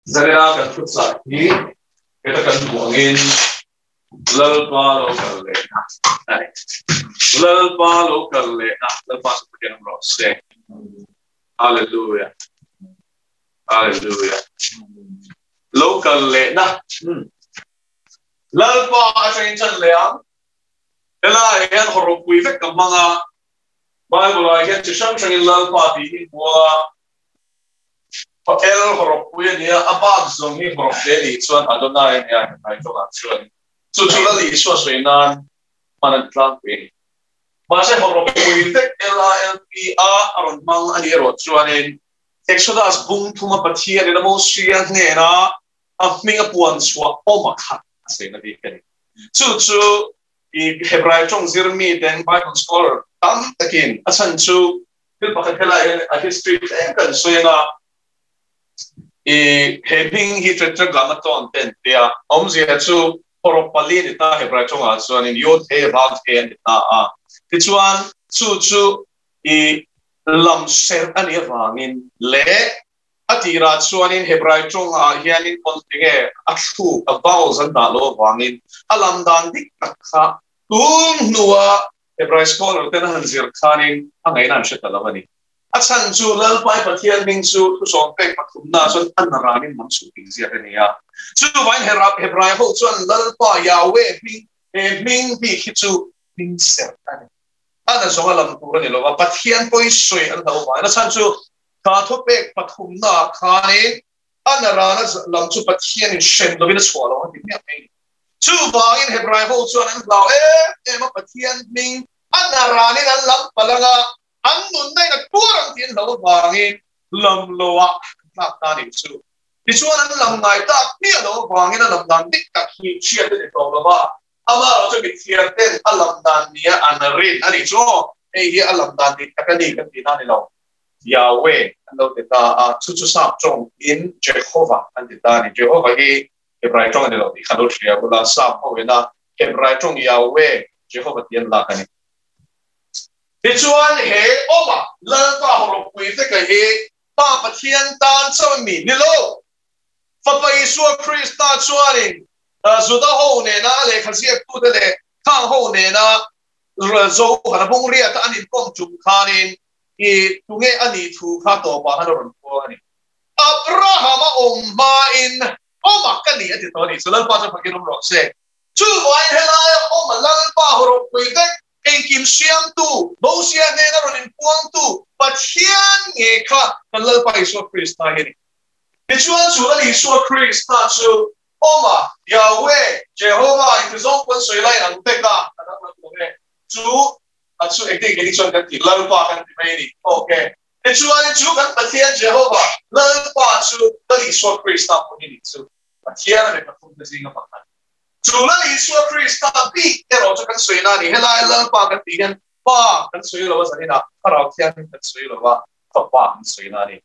Zanina kan thuchah hi heta kan hmuh angin Lalpa lo kal lehna a ni. Lalpa lo kal lehna, Lalpa chu Pathian awm rawh se. Hallelujah. Hallelujah. Lo kal lehna. Lalpa atangin chan leh ang. Helai hian hawrawppui vek ka hmang a. Bible-ah hian chi hrang hrangin Lalpa tih hi hmu a. El hawrawppui a nia, a bak zawng hi hawrawp te nih chuan Adonai a nia Hebrai tawngah chuan. Chu chu Lal Isua sawi nan hman a ni tlangpui a ni. Mahse hawrawppui vek L-A-L-P-A a rawn hmang a nih erawh chuanin Exodus bung thuma Pathianin a Mosia hnena a hming a puan chhuah awm a khat a sawi na bik a ni. Chu chu i Hebrai tawng zir miten Bible scholar tam takin a chhan chu thil pakhat helai hian a history tlem kan sawi anga i he hming hi Tetragrammaton te an tia awmzia chu hawrawp pali a ni ta Hebrai tawngah chuanin Yod He Vav He a ni ta a tichuan chu chu i lam serh a nih avangin leh a tirah chuanin Hebrai tawngah hianin pawn tinge a thluk a vowels an dah loh avangin a lam dan dik tak kha tun hnua Hebrai scholar ten a han zir khanin a ngaihna an hre ta lo a ni. A chhan chu Lalpai Pathian hming chu thusawm pek pathumna chuan a naranin lam chhuh tih ziak a ni a. Chuvain Hebrai ho chuan Lalpa Yahweh hming he hming bik hi chu hming serh a ni. A na zawnga lam tur a ni lo va, Pathian pawi sawi an hlo vangin. A chhan chu kha thupek pathumnaah khanin a narana lam chu Pathianin hrem lovin a chhuah lo a ti hmiah mai a ni. Chuvangin Hebrai ho chuan an hlau em em a, Pathian hming a naranin an lam palh anga an nunna in a tuar ang tih an hlau avangin lam loah an tlak ta a nih chu. Tichuan an lam ngai tak hmiah lo avangin a lam dan dik tak hi hriat a ni tawh lo va, Amah chu mithiam ten a lam dan nia an rin a nih chu aw, hei hi a lam dan dik tak a ni kan tihna a ni lo. Yahweh an lo ti ta a, chu chu sap tawng in Jehovah an ti ta a ni. Jehovah hi Hebrai tawng a ni lo tih kha lo hria ula, sap ho ina Hebrai tawng Yahweh, Jehovah tih an lak a ni. Tichuan he awma Lalpa hawrawppui veka hi Pa Pathian tan chauh mi ni lo, Fapa Isua Krista chuanin Juda ho nena lehkha ziaktute leh khang ho nena Zohana bung riata an inkawm tum khanin i tunge a nih thu kha tawpah khan a rawn puang a ni. Abraham-a awm hmain awma ka ni a ti tawh a nih chu. Lalpa chu fakin awm rawh se. Chuvain helaia awma Lalpa hawrawppui vek, engkim siamtu, Mosia hnena rawn inpuangtu Pathian nge kha kan Lalpa Isua Krista hi a ni. Tichuan chu Lal Isua Krista chu Awma, Yahweh, Jehovah inti zawng pawn sawi lai ang vek a, a danglam lo e. Chu a chu engtin nge ni chuan kan ti Lalpa kan ti mai a ni. Ok. Tichuanin chu kan Pathian Jehovah, Lalpa chu Lal Isua Krista pawh hi ni chu Pathian a mi pathum te zinga pakhat. Chu Lal Isua Krista bik erawh chu kan sawi na a ni. Helai Lalpa kan tih hian Pa kan sawi lo a zaninah Thlarau Thianghlim kan sawi lo a, Fapa kan sawi na a ni.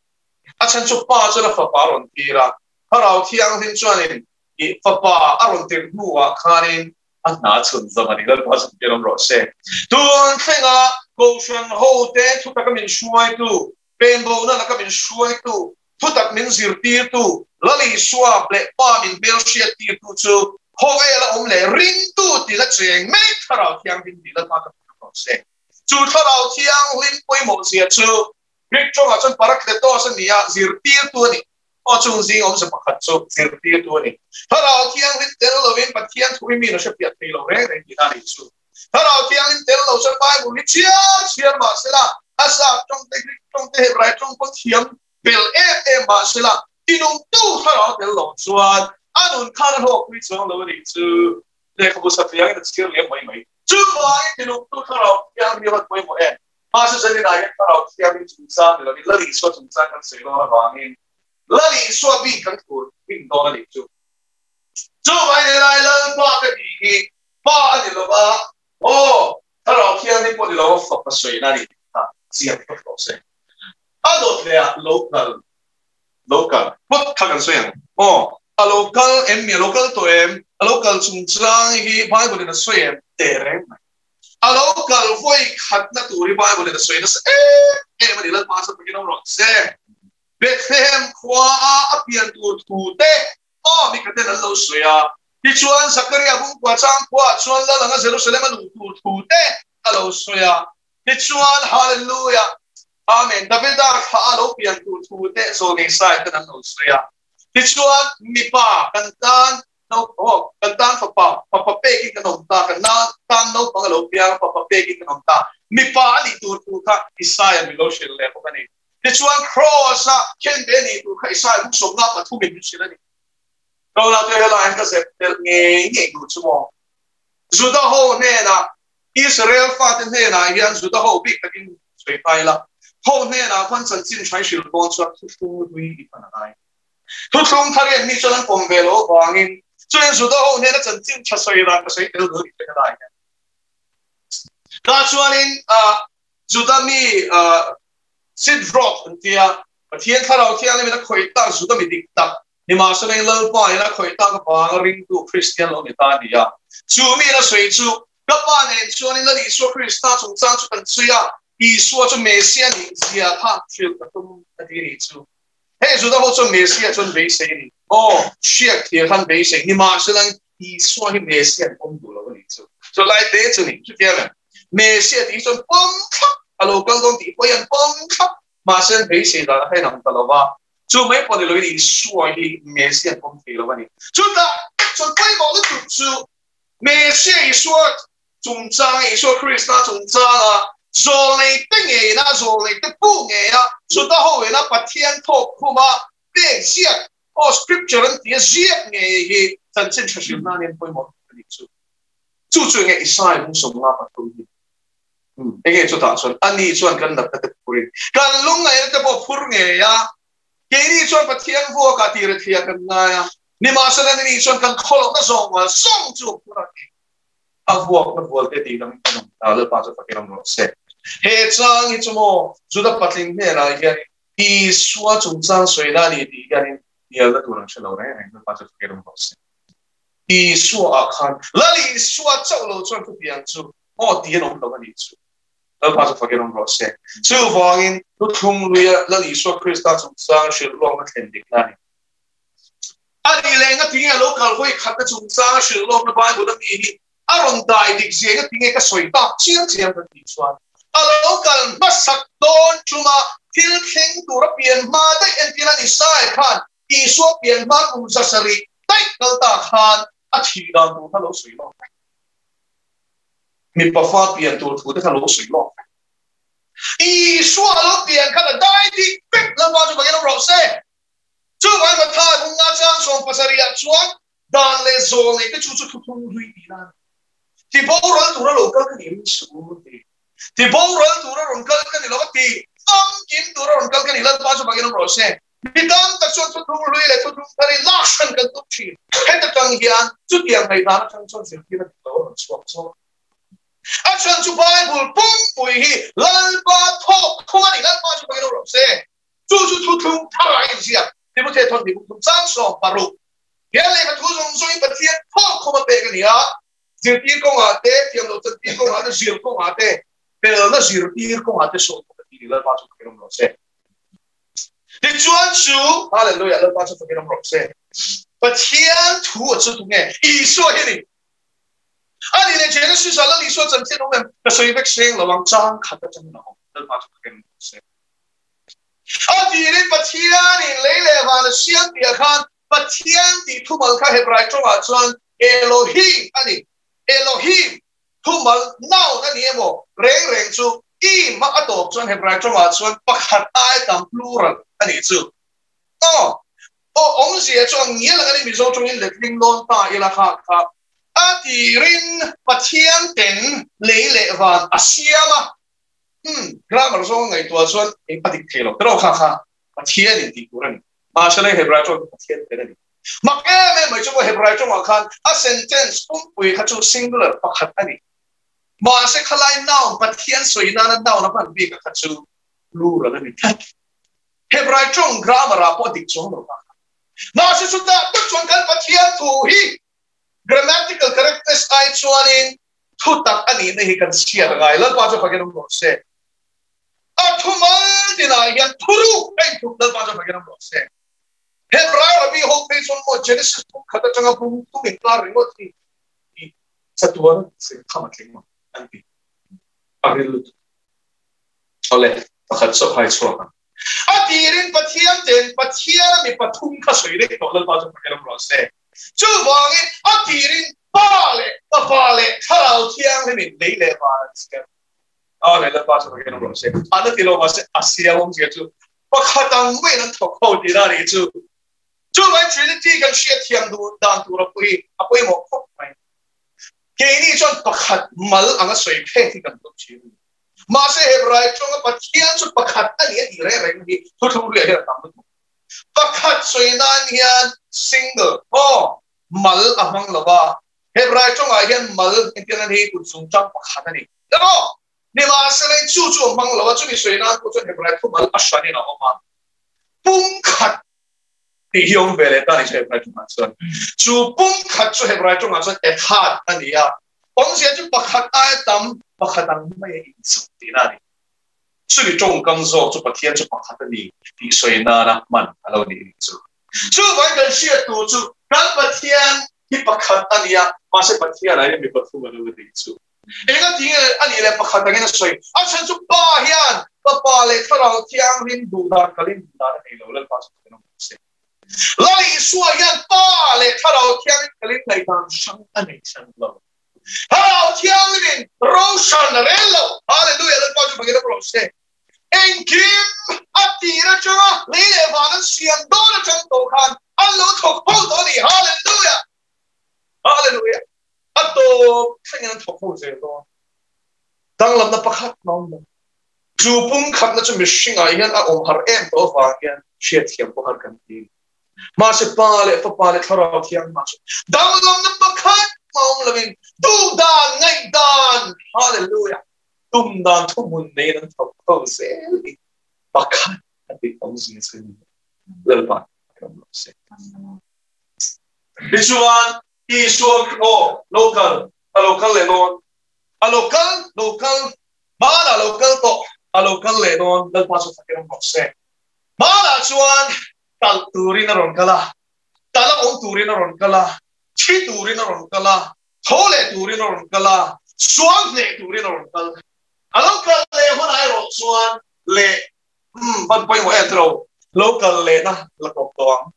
A chhan chu Pa chuan a Fapa a rawn tir a, Thlarau Thianghlim chuanin i Fapa a rawn tirh hnuah khanin a hna chhun zawm a ni. Lalpa chhun tir awm rawh se. Tun thlenga Kohhran hote thutaka min hruaitu, penbohna laka min hruaitu, thutak min zirtirtu, Lal Isua leh Pa min hmelhriattirtu chu khawvela awm leh ringtu tih la cheng mek Thlarau Thianghlim tih Lalpa ka hmu rawh se. Chu Thlarau Thianghlim pawimawhzia chu Greek tawngah chuan Parakletos a ni a, zirtirtu a ni. Aw chung zing awmze pakhat chu zirtirtu a ni. Thlarau Thianghlim tel lovin Pathian thu hi min a hrepiah thei lo reng reng tihna a nih chu. Thlarau Thianghlim tel lo chuan Bible hi chhiar chhiar mah sela, a sap tawng te, Greek tawng te, Hebrai tawng pawh thiam bel em em mah sela, tinungtu Thlarau tel lo chuan a nun khan a hlawkpui chuang lo a nih chu. Lehkhabu satliangin a chhiar liam mai mai. Chuvangin tinungtu Thlarau Thianghlim a pawimawh em? Mahse zaninah hian Thlarau Thianghlim chungchang ni lovin Lal Isua chungchang kan sawi dawn avangin Lal Isua bik kan tur rin dawn a nih chu. Chuvangin helai Lalpa ka tih hi Pa a ni lova, aw, Thlarau Thianghlim pawh ni lova Fapa sawina a ni tih kha chiang phawt rawh se. A dawt leh ah lo kal, lo kal phawt kha kan sawi ang. Aw, a lo kal em mi, a lo kal tawh em, a lo kal chungchang hi Bible in a sawi em? Teh reng mai. A lo kal vawi khatna tur hi Bible in a sawi nasa em em a ni. Lalpa chu takin awm rawh se. Bethlehem khua a a pian tur thu te aw mi khaten an lo sawi a. Tichuan Zakaria bungkua chang khuaah chuan lal anga Jerusalem a luh tur thu te a lo sawi a. Tichuan Hallelujah Amen Davida thla a lo pian tur thu te zawlnei sai ten an lo sawi a. Tichuan mipa kan tan aw kan tan fapa fapa pekin kan awm ta kan tan naupang a lo piang a fapa pekin kan awm ta mipa a nih tur thu kha Isaiah min lo hrilh leh bawk a ni. Tichuan Kraws a khen ve nih tur kha Isaiah buk sawmna pathumin min hrilh a ni. Ro te helaiah hian ka zep telh ngei ngei duh chu maw? Juda ho hnenah, Israel fate hnenah hian Juda ho bik takin sawi ta ila, ho hnenah khuan chanchin hrai hrilh dawn chuan thuthlung hlui i hman a ngai. Thuthlung thar hian mi chuan an pawm ve loh avangin chuan Juda ho hnena chanchin tha sawi dan ka sawi tel duh a ni che helaiah hian. Tah chuanin Juda mi Sidroth an tia, Pathian Thlarau Thianghlimin a khawih tak Juda mi dik tak, nimahsela in Lalpa in a khawih tak avanga ringtu Kristian lo ni ta a ni a. Chu mi in a sawi chu, Ka pa nen chuan in Lal Isua Krista chungchang chu kan chhui a, Isua chu Messia nih zia kha hrilh ka tum a ti a nih chu. Hei Juda ho chuan Messia chuan beisei a ni. Aw, hriak thir khan beisei, nimahsela in Isua hi Messia an pawm duh lo a nih chu. Chu lai te chu ni, chutiang em? Messia tih hi chuan pawm thlap a lo kal dawn tih pawh hi an pawm thlap, mahse an beisei dan a kha inang ta lo va, chu mai pawh ni loin Isua hi Messia an pawm thei lo a ni. Chutah chuan pawimawh lutuk chu Messia Isua chungchanga, Isua Krista chungchanga zawlnei te ngeina, zawlnei te pu ngeia Juda hoina Pathian thawk khuma pek ziak Aw scripture an ti a ziak ngei hi chanchin tha hrilh nan hian pawimawh tak a nih chu. Chu chu enge Isaiah hung sawmnga pathum hi? Enge chutah chuan ani chuan kan natna te phurin kan lungngaihna te pawh phur ngei a, keini chuan Pathian vuakah tih rethia kan ngai a, nimahsela ni chuan kan khawlawhna zawng zawng chu a phur a ni. A vuakna vualte tih dang kan awm ta, Lalpa chu fakin awm rawh se. He chang hi chu maw Juda patling hnenah hian Isua chungchang sawi na a ni tih hianin hnialna tur an hre lo reng reng, Lalpa chu fakir awm rawh se. Isua ah khan Lal Isua chauh lo chuan chutiang chu aw ti an awm lo a nih chu. Lalpa chu fakir awm rawh se. Chuvangin thuthlung luia Lal Isua Krista chungchang hrilh lawkna thlen dikna a ni. A nih leh ngatinge a lo kal hawi khatna chungchang a hrilh lawkna Bible a mi hi a rawn dai dik zia ngatinge ka sawi tak chiang chiang kan tih chuan a lo kal hmasak dawn tuma thil thleng tura pian hma daih entir a ni. Sai khan Isua pian hma kum zasarih daih kal ta khan a thih dan tur kha lo sawi lawk vek. Mipa fa pian tur thu te kha lo sawi lawk vek. Isua a lo pian khan a dai dik vek Lalpa chu bangin awm rawh se. Chuvang Mathai bunga chang 70 ah chuan Dan leh zawl nei te chu chu thuthlung hlui tih na a ni. Ti boral tura lo kal ka ni ring suh u ti. Ti boral tura rawn kal ka ni lo a ti. Famkim tura rawn kal ka ni Lalpa chu bangin awm rawh se. Mi tam tak chuan thuthlung hlui leh thuthlung thar hi lak hran kan tum thin. Heta tang hian chutiang ngaihdan atang chuan zirtir a dik lo a rawn chhuak zawk. A chhan chu Bible pumpui hi Lalpa thawk thung a ni. Lalpa chu bangin awm rawh se. Chu chu thuthlung thar a inziak. Timothea thawn hnih buk thum chang 60. Hian lehkha thu zawng zawngin Pathian thawk khawm a pek a ni a, zirtir kawngah te, thiam loh chantir kawngah te, zir kawngah te, pelna zirtir kawngah te sawi khawp a ti ni, Lalpa chu fakin awm rawh se. Tichuan chu, Hallelujah, Lalpa chu fakin awm rawh se. Pathian thu a chu tunge? Isua hi a ni. A ni leh Genesis ah Lal Isua chanchin awm em? Ka sawi vek seng lo ang, chang khat atangin a awm, Lalpa chu fakin awm rawh se. A tirin Pathianin lei leh van a siam tih ah khan Pathian tih thumal kha Hebrai tawngah chuan Elohim a ni. Elohim thumal noun a ni emaw reng reng chu im a a tawp chuan Hebrai tawngah chuan pakhat ai tam plural a nih chu. Aw, aw awmzia chu ang ngial ang a ni Mizo tawngin letling dawn ta ila kha kha. A tirin Pathian ten lei leh van a siam a. Umm, grammar zawng a ngaihtuah chuan eng a dik thei lo. Tiraw kha kha Pathian in tih tur a ni. Mahse lei Hebrai tawng chu Pathian tel a ni. Mak em em mai chu maw Hebrai tawngah khan a sentence pumpui kha chu singular pakhat a ni. Mahse khalai noun Pathian sawi nana noun a hman bik a kha chu plural a ni tlat. Hebrai tawng grammar ah pawh a dik chuang lo kha kha. Mahse chutah tak chuan kan Pathian thu hi grammatical correctness ai chuanin thu tak a nihna hi kan chhiat a ngai. Lalpa chu fakin awm rawh se. A thumal tinah hian thuruk a inthup Lalpa chuan fakin awm rawh se. Hebrai Rabbi ho phei chuan maw Genesis bung khat atanga bung tum inkar ringawt hi i chatuan se tham a tling ang an ti. A ril lutuk. Awle, pakhat chauh hai chhuak ang. A tirin Pathian ten Pathian a mi pathum kha sawi daih tawh Lalpa chuan fakin awm rawh se. Chuvangin a tirin Pa leh Fapa leh Thlarau Thianghlimin lei leh van an siam. Amen, Lalpa chu fakin awm rawh se. An a ti lo mahse a siam awmzia chu pakhat ang maiin an thawk ho tihna a nih chu. Chuvangin Trinity kan hriatthiam duh dan tur a pawh hi a pawimawh khawp mai. Keini chuan pakhat mal anga sawi phek hi kan tum thin a ni. Mahse Hebrai tawnga Pathian chu pakhat a ni a tih reng reng hi thuthlung hluiah hian a tam lutuk. Pakhat sawi nan hian single, aw, mal a hmang lo va. Hebrai tawngah hian mal engtin an hi kut zungtang pakhat a ni. Emaw, nimahsela in chu chu a hmang lo a, chumi sawi nan pawh chuan Hebrai thu mal a hranin a awm a. Pumkhat tih hi a awm ve leh ta a ni chu Hebrai tawngah chuan. Chu pumkhat chu Hebrai tawngah chuan echad a ni a. Awmzia chu pakhat aia tam, pakhat ang mai a inchawp tihna a ni. Chumi tawngkam zawk chu Pathian chu pakhat a ni tih sawi nana hman a lo nih nih chu. Chuvangin kan hriat tur chu kan Pathian hi pakhat a ni a, mahse Pathian ah hian mi pathum a lo nih chu. Enga ti nge a nih leh pakhat angin a sawi? A chhan chu Pa hian Fapa leh Thlarau Thianghlim duh dan kalin duh dan a nei lo, Lalpa chu Pathian awm rawh se. Lal Isua hian Pa leh Thlarau Thianghlim kalin ngaihdan hrang a nei hran lo. Thlarau Thianghlimin ro hran a rel lo. Hallelujah! Lalpa chu Pathian awm rawh se. Engkim a tir atanga lei leh van an siam dawn atang tawh khan an lo thawk ho tawh a ni. Hallelujah! Hallelujah! A tawp thlengin an thawk ho zel dawn. Danglamna pakhat mah awm lo. Chu pumkhatna chu mihringah hian a awm har em tawh avang hian hriatthiam pawh har kan ti. Mahse Pa leh Fapa leh Thlarau Thianghlimah chu danglamna pakhat mah awm loin duhdan, ngaihdan, Hallelujah! Tum dan thuhmun neiin an thawk tho zel hi pakhat a tih awmzia chu ni Lalpa a awm lo se. Tichuan, Isua aw lo kal, a lo kal leh dawn, a lo kal, lo kal, hmanah lo kal tawh, a lo kal leh dawn, Lalpa chu fakin awm rawh se. Hmanah chuan talh turin a rawn kal a, talh a awm turin a rawn kal a, thi turin a rawn kal a, Tho leh turin a rawn kal a, sual hneh turin a rawn kal. A lo kal leh hunah erawh chuan leh, umm, van pawimawh em tiro, lo kal lehna la kawp tawh ang.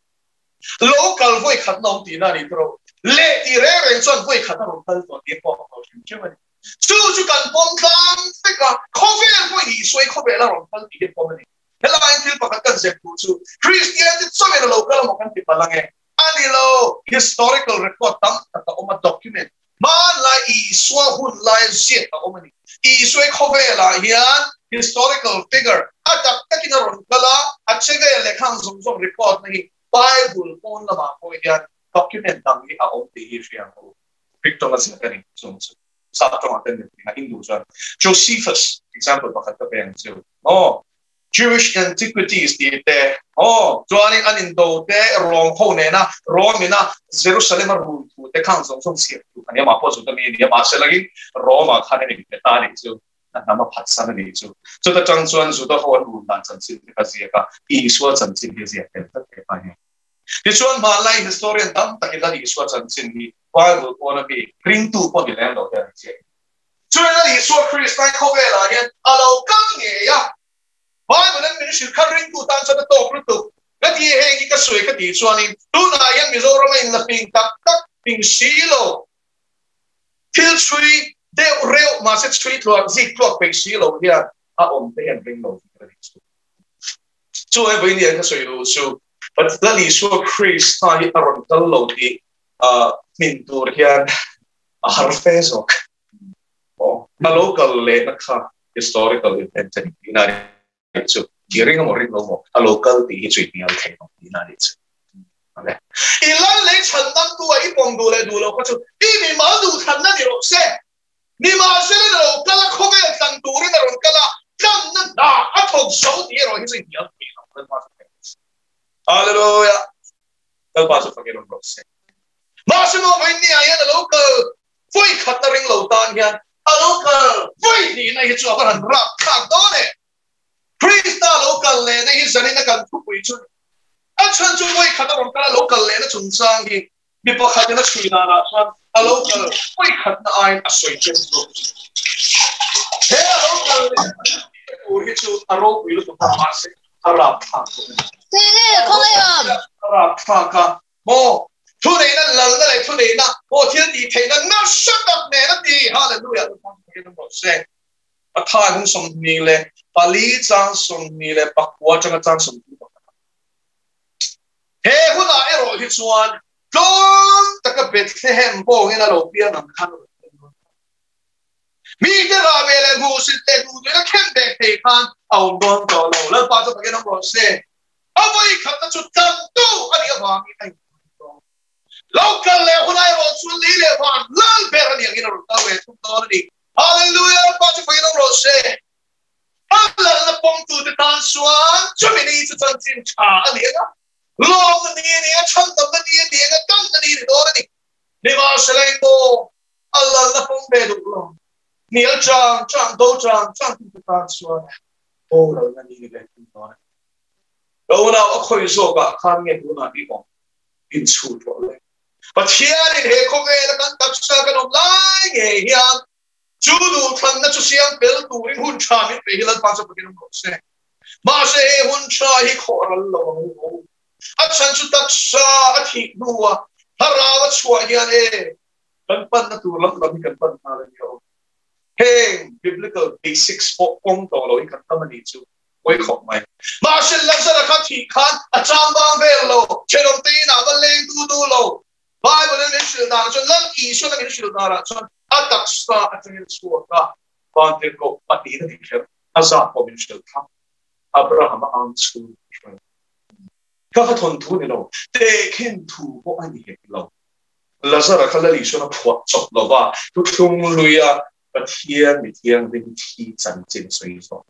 Lo kal vawi khatna awm tihna a ni tiro. Leh tih reng reng chuan vawi khat a rawn kal tawh tih pawh a hmu hrim hrim a ni. Chu chu kan pawm tlang vek a, khawvel pawhin Isua hi khawvel a rawn kal tih hi a pawm a ni. Helaiin thil pakhat kan zep tur chu Kristian te chawin a lo kal emaw kan ti palh ange. A ni lo, historical record tam tak a awm a, document hmanlai Isua hun laia ziak a awm a ni. Isua hi khawvelah hian historical figure a tak takin a rawn kal a, a che vel leh khang zawng zawng record na hi Bible pawn lamah pawh hian document dang hi a awm tih hi hria ang u. Greek tawnga ziak a ni chung chu. Sap tawngah ten mipui a Hindu chuan Josephus example pakhat ka pe ang chu aw. Jewish Antiquities tih te aw chuanin an indo te Rome ho nena Rome ina Jerusalem a run thu te khang zawng zawng chhiat thu ani amah pawh Juda mi a ni a mahse langin Rome ah khan an inpe ta anih chu a hnam a phatsan anih chu chuta tang chuan Juda ho an run dan chanchin te kha ziak a Isua chanchin hi a ziak tel tlat he pa hian. Tichuan hmanlai historian tam takin Lal Isua chanchin hi Bible pawn a mi ringtu pawh ni lem lo te an ziak. Chuan Lal Isua Krista khawvelah hian a lo kal ngei a, Bible an min hrilh kha ringtu tan chuan a tawk lutuk. Ka ti heng hi ka sawi ka tih chuanin tunah hian Mizoram a inla fing tak tak fing si lo, thil chhui deuh reuh mahse chhui tluak zik tluak peih si lo hian a awm te hian ring lo ka ti chu. Chu ai vawiin hian ka sawi duh chu Lal Isua Krista hi a rawn kal lo tih hmin tur hian a har fe zawk. A lo kal lehna kha historical event a ni tihna a nih chu. I ring emaw ring lo maw a lo kal tih hi chu i hnial thei lo tihna a nih chu. I lal lei chhan dangtu a i pawm duh leh duh lo kha chu i mimal duhthlanna ni rawh se. Nimahsela a lo kal a, khawvel tlan turin a rawn kal a, tlanna hna a thawk zo tih erawh hi chu i hnial thei lo. Lalpa chu fakin awm rawh se. Hallelujah! Lalpa chu fakin awm rawh se. Mahse maw vawinia hian a lo kal vawi khatna ring lo tan hian a lo kal vawi hnihna hi chu a va han rap thlak dawn e. Krista lo kal lehna hi zanin a kan thupui chu a chhan chu vawi khat a rawn kal a lo kal lehna chungchang hi mi pakhatin a chhui danah chuan a lo kal vawi khatna aiin a sawi ṭhen zawk. He a lo kal lehna tur hi chu a ropui lutuk a, mahse a rapthlak bawk a ni. A rapthlak a, Maw? Thuneihna lalna leh thuneihna, maw thil tih theihna nasa tak nen a ti. Hallelujah! Lalpa chu Pathian rawh se. Pathain hung 24 chang 29 atanga chang 31. He hunah erawh hi chuan tlawm taka Bethlehem bawngin a lo piang ang khan a rawn piang dawn ta. Mite rah ve leh hmuhsit leh duhtuina khen ve thei khan a awm dawn tawh lo. Lalpa chu Pathian rawh se. A vawi khatna chu tlantu a nih avangin a inhmang dawn. Lo kal leh hun erawh chuan lei leh van lal ber a nih angin a rawn kal ve thung dawn a ni. Hallelujah! Lalpa chu fakin awm rawh se. A lalna pawmtute tan chuan chumi ni chu chanchin tha a ni ang a, lawmna ni a ni a, chhandamna ni a ni ang a, tanna ni a ni dawn a ni. Nimahsela engmaw a lalna pawm ve duh lo, hnial chang chang, do chang changtute tan chuan boralna ni a ni ve thung dawn a ni. Ka unau a khawi zawkah khan nge tunah i awm? Inchhut rawh le. Pathianin he khawvela kan taksa kan awm lai ngei hian chu duhthlanna chu siam fel turin hun tha min pe hi Lalpa chu Pathian awm rawh se. Mahse he hun tha hi khawh ral lo ang u aw. A chhan chu taksa a thih hnua thlarau a chhuah hian e kan panna tur lam lam hi kan pan nghal a ni aw. Heng biblical basics pawh pawm tawh lo hi kan tam a nih chu. Pawi khawp mai. Mahse Lazara kha thih khan a chang bang vel lo, thenawmte inah va leng du du lo. Bible in min hrilh danah chuan Lal Isuan a min hrilh danah chuan a taksa atangin a chhuak a, vantirhkoh pahnih a ni kher, a zat pawh min hrilh thlap. Abraham a ang chhung min hruai. Ka va thawnthu ni lo, tehkhin thu pawh a ni hek lo. Lazara kha Lal Isuan a phuah chawp lo va, thuthlung luia Pathian mi thianghlim thi chanchin sawi zawk.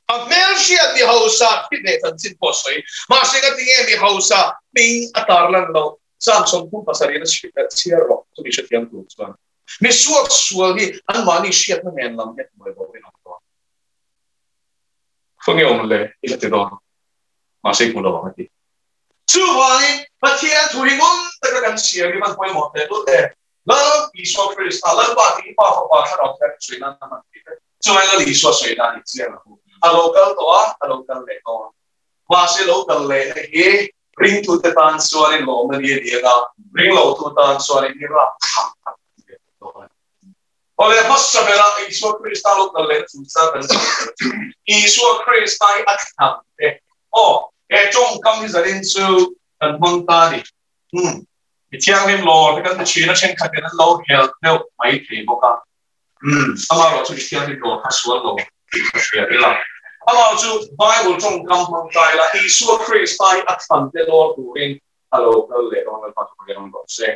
A hmelhriat mi hausa thi leh chanchin pawh sawi. Mahse ka ti nge mi hausa hming a tarlan loh Psalm 37 in a chhiar rawh chu mi hrethiam tur chuan mi suak sual hi anmahni hriatna nen lam hian hmuai bo in awm dawn. Khawnge awm le i la ti dawn mahse i hmu lo ang a ti. Chuvangin Pathian thu hi ngun taka kan chhiar hi van pawimawh teh lul e. Lal Isua Krista, Lalpa tih Pa Fapa Thlarau Thianghlim sawi nan a hman tih vek. Chuan Lal Isua sawi dan i chiang ang u. A lo kal tawh a, a lo kal leh dawn. Mahse lo kal lehna hi ringtute tan chuanin lawmna ni a ni ang a, ringlotu tan chuanin i rap thlak tak a ni ve dawn a ni. Awle, hmasa berah Isua Krista lo kal lehna chungchang kan sawi tel chu Isua Krista hi a thlang te. Aw, he tawngkam hi zanin chu kan hmang ta a ni. Umm. Mi thianghlim lawr te kan ti thin a, thenkhatin an lo helh deuh mai thei bawk a. Umm, amaherawh chu mi thianghlim lawr kha sual lo tih ka hria ila. Amaherawh chu Bible tawngkam hmang ta ila, Isua Krista hi a thlan te lawr turin a lo kal leh dawn Lalpa chu Pathian awm rawh se.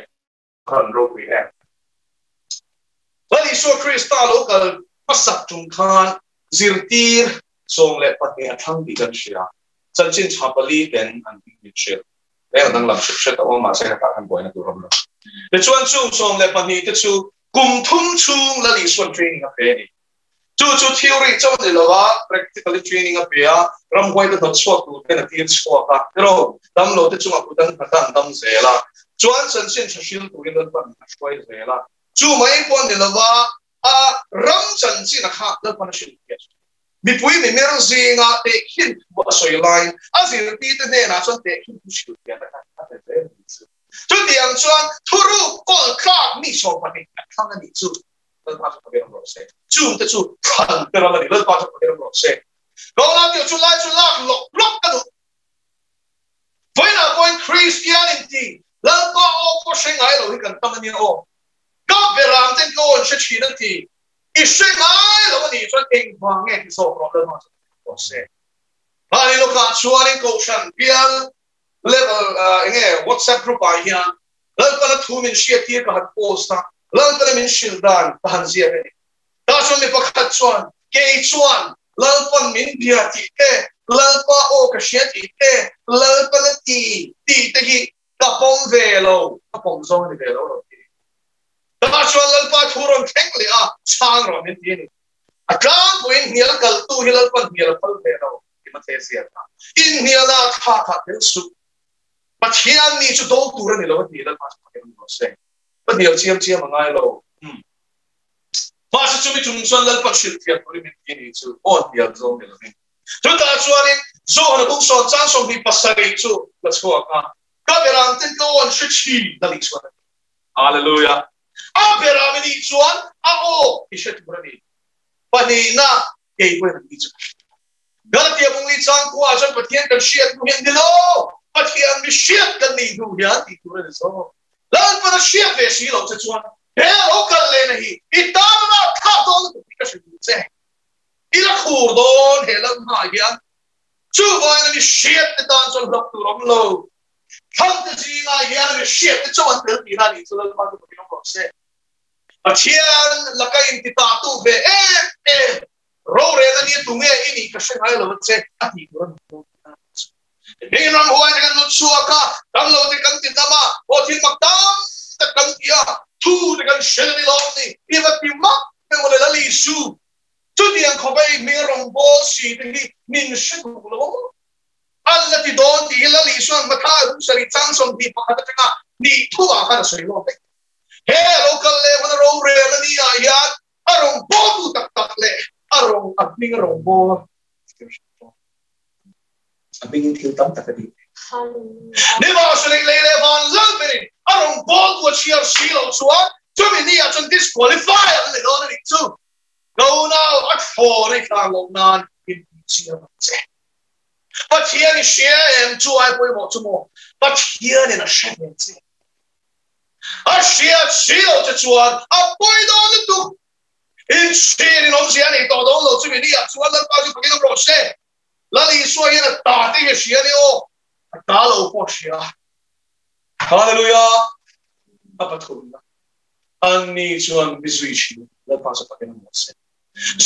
Ran ropui em. Lal Isua Krista lo kal hmasak tum khan zirtir 12 a thlang tih kan hria. Chanchin tha pali ten an hming min hrilh. Leng danglam hret hret a awm mahse ka tah khan buaina tur a awm lo. Tichuan chung 12 te chu kum thum chhung Lal Isuan training a pe a ni. Chu chu theory chauh ni lova practically training a pe a, ramhuai te hnawt chhuak tur ten a tir chhuak a, tiraw damlo te chungah kut an nghat a an dam zel a, chuan chanchin tha hril turin Lalpan a hruai zel a. Chu mai pawh ni lova a ram chanchin a kha Lalpan a hrilh thiam. Mipui mimir zinga tehkhin thu a sawi laiin a zirtite hnenah chuan tehkhin thu hrilh thiam a a pe zel a nih chu. Chutiang chuan thuruk kawl tlak mi 12 a thlang a nih chu. Lalpa chu Pathian awm rawh se. Chungte chu thlan te ram a ni. Lalpa chu Pathian awm rawh se. Ronaldo chu lai chu lak lawk lawk ka duh. Vawiinah pawhin Kristian inti Lalpa aw pawh hre ngai lo hi kan tam a nia aw. Ka beram ten ka aw an hre thin a ti. I hre ngai lo a nih chuan engvang nge ti zawk rawh Lalpa chu Pathian awm rawh se. Mahni lawkah chuanin Kohhran bial level enge WhatsApp group ah hian Lalpana thu min hriat tir ka han post a, Lalpana min hrilh dan ka han ziak a ni. Tah chuan mi pakhat chuan, Kei chuan Lalpan min bia tih te, Lalpa aw ka hria tih te, Lalpana ti tih te hi ka pawm ve lo, ka pawm zawng a ni ve lo rawn ti. Tah chuan Lalpa thu rawn thleng leh a, chhang rawh min ti a ni. A tlangpuiin hnial kaltu hi Lalpan hnial a phal ve lo ti mathei a ziak a. Inhniala tha kha tel suh. Pathian mi chu do tur a ni lo a ti Lalpa chu fakin awm rawh se. Ka hnial chiam chiam a ngai lo. Umm. Mahse chumi chung chuan Lalpa hrilhfiah turin min ti a nih chu aw hnial zawng ni lovin. Chutah chuanin Zohana buk sawn chang 27 chu la chhuak a, Ka beram ten ka aw an hre thin la nih chuan a ti. Hallelujah! A beram i nih chuan a aw i hre tur a ni. Pahnihna, kei pawhin an ni chu ka hre tur a ni. Galatia bung li chang khuaah chuan Pathian kan hriat hnu hian ni lo, Pathian mi hriat kan nih hnu hian tih tur a ni zawk. Lalpan a hriat ve si loh che chuan he lo kal lehna hi i tan a thlak dawn lutuk tih ka hre duh che. I la khur dawn he lam hmaah hian chuvangin a mi hriat te tan chuan hlauh tur awm lo. Thangte zingah hian a mi hriat te chauh an tel tihna a nih chu Lalpa chu Pathian awm rawh se. Pathian laka intitahtu ve em em rorel a nia tunge i nih ka hre ngai lo a che a tih tur a ni dawn tihna a nih chu. Heng ramhuai te kan lut chhuak a, dam lo te kan ti dam a, aw thil mak tam tak kan ti a, thu te kan hre ni lawm ni, i va ti mak ve mawle Lal Isu. Chutiang khawpa i hming rawngbawl si te hi min hre duh lo maw? An la ti dawn tih hi Lal Isua'n Matthai hung sarih chang 21 atanga hnih thuah khan a sawi lawk vek. He a lo kal leh huna rorel a ni ah hian a rawngbawltu tak tak leh a rawng a hming a rawngbawl a A hmingin thil tam tak a ti. Nimahsela lei leh van lal berin a rawngbawltu a chhiar si loh chuan chumi ni ah chuan disqualify an ni dawn a nih chu. Donau a thlawn i tlan loh nan in tih chiang ang che. Pathian i hria em chu ai pawimawh chu maw? Pathianin a hre ve che. A hriat si lo che chuan a pawi dawn lutuk. Inchhir in awmzia a nei tawh dawn lo chumi ni ah chuan Lalpa chu fakin awm rawh se. Lal Isua hian a ta te hi a hria nia aw. A ta lo pawh a hria. Hallelujah! A pathumna. Anni chuan mi zui thin Lalpa chu fakin awm rawh se.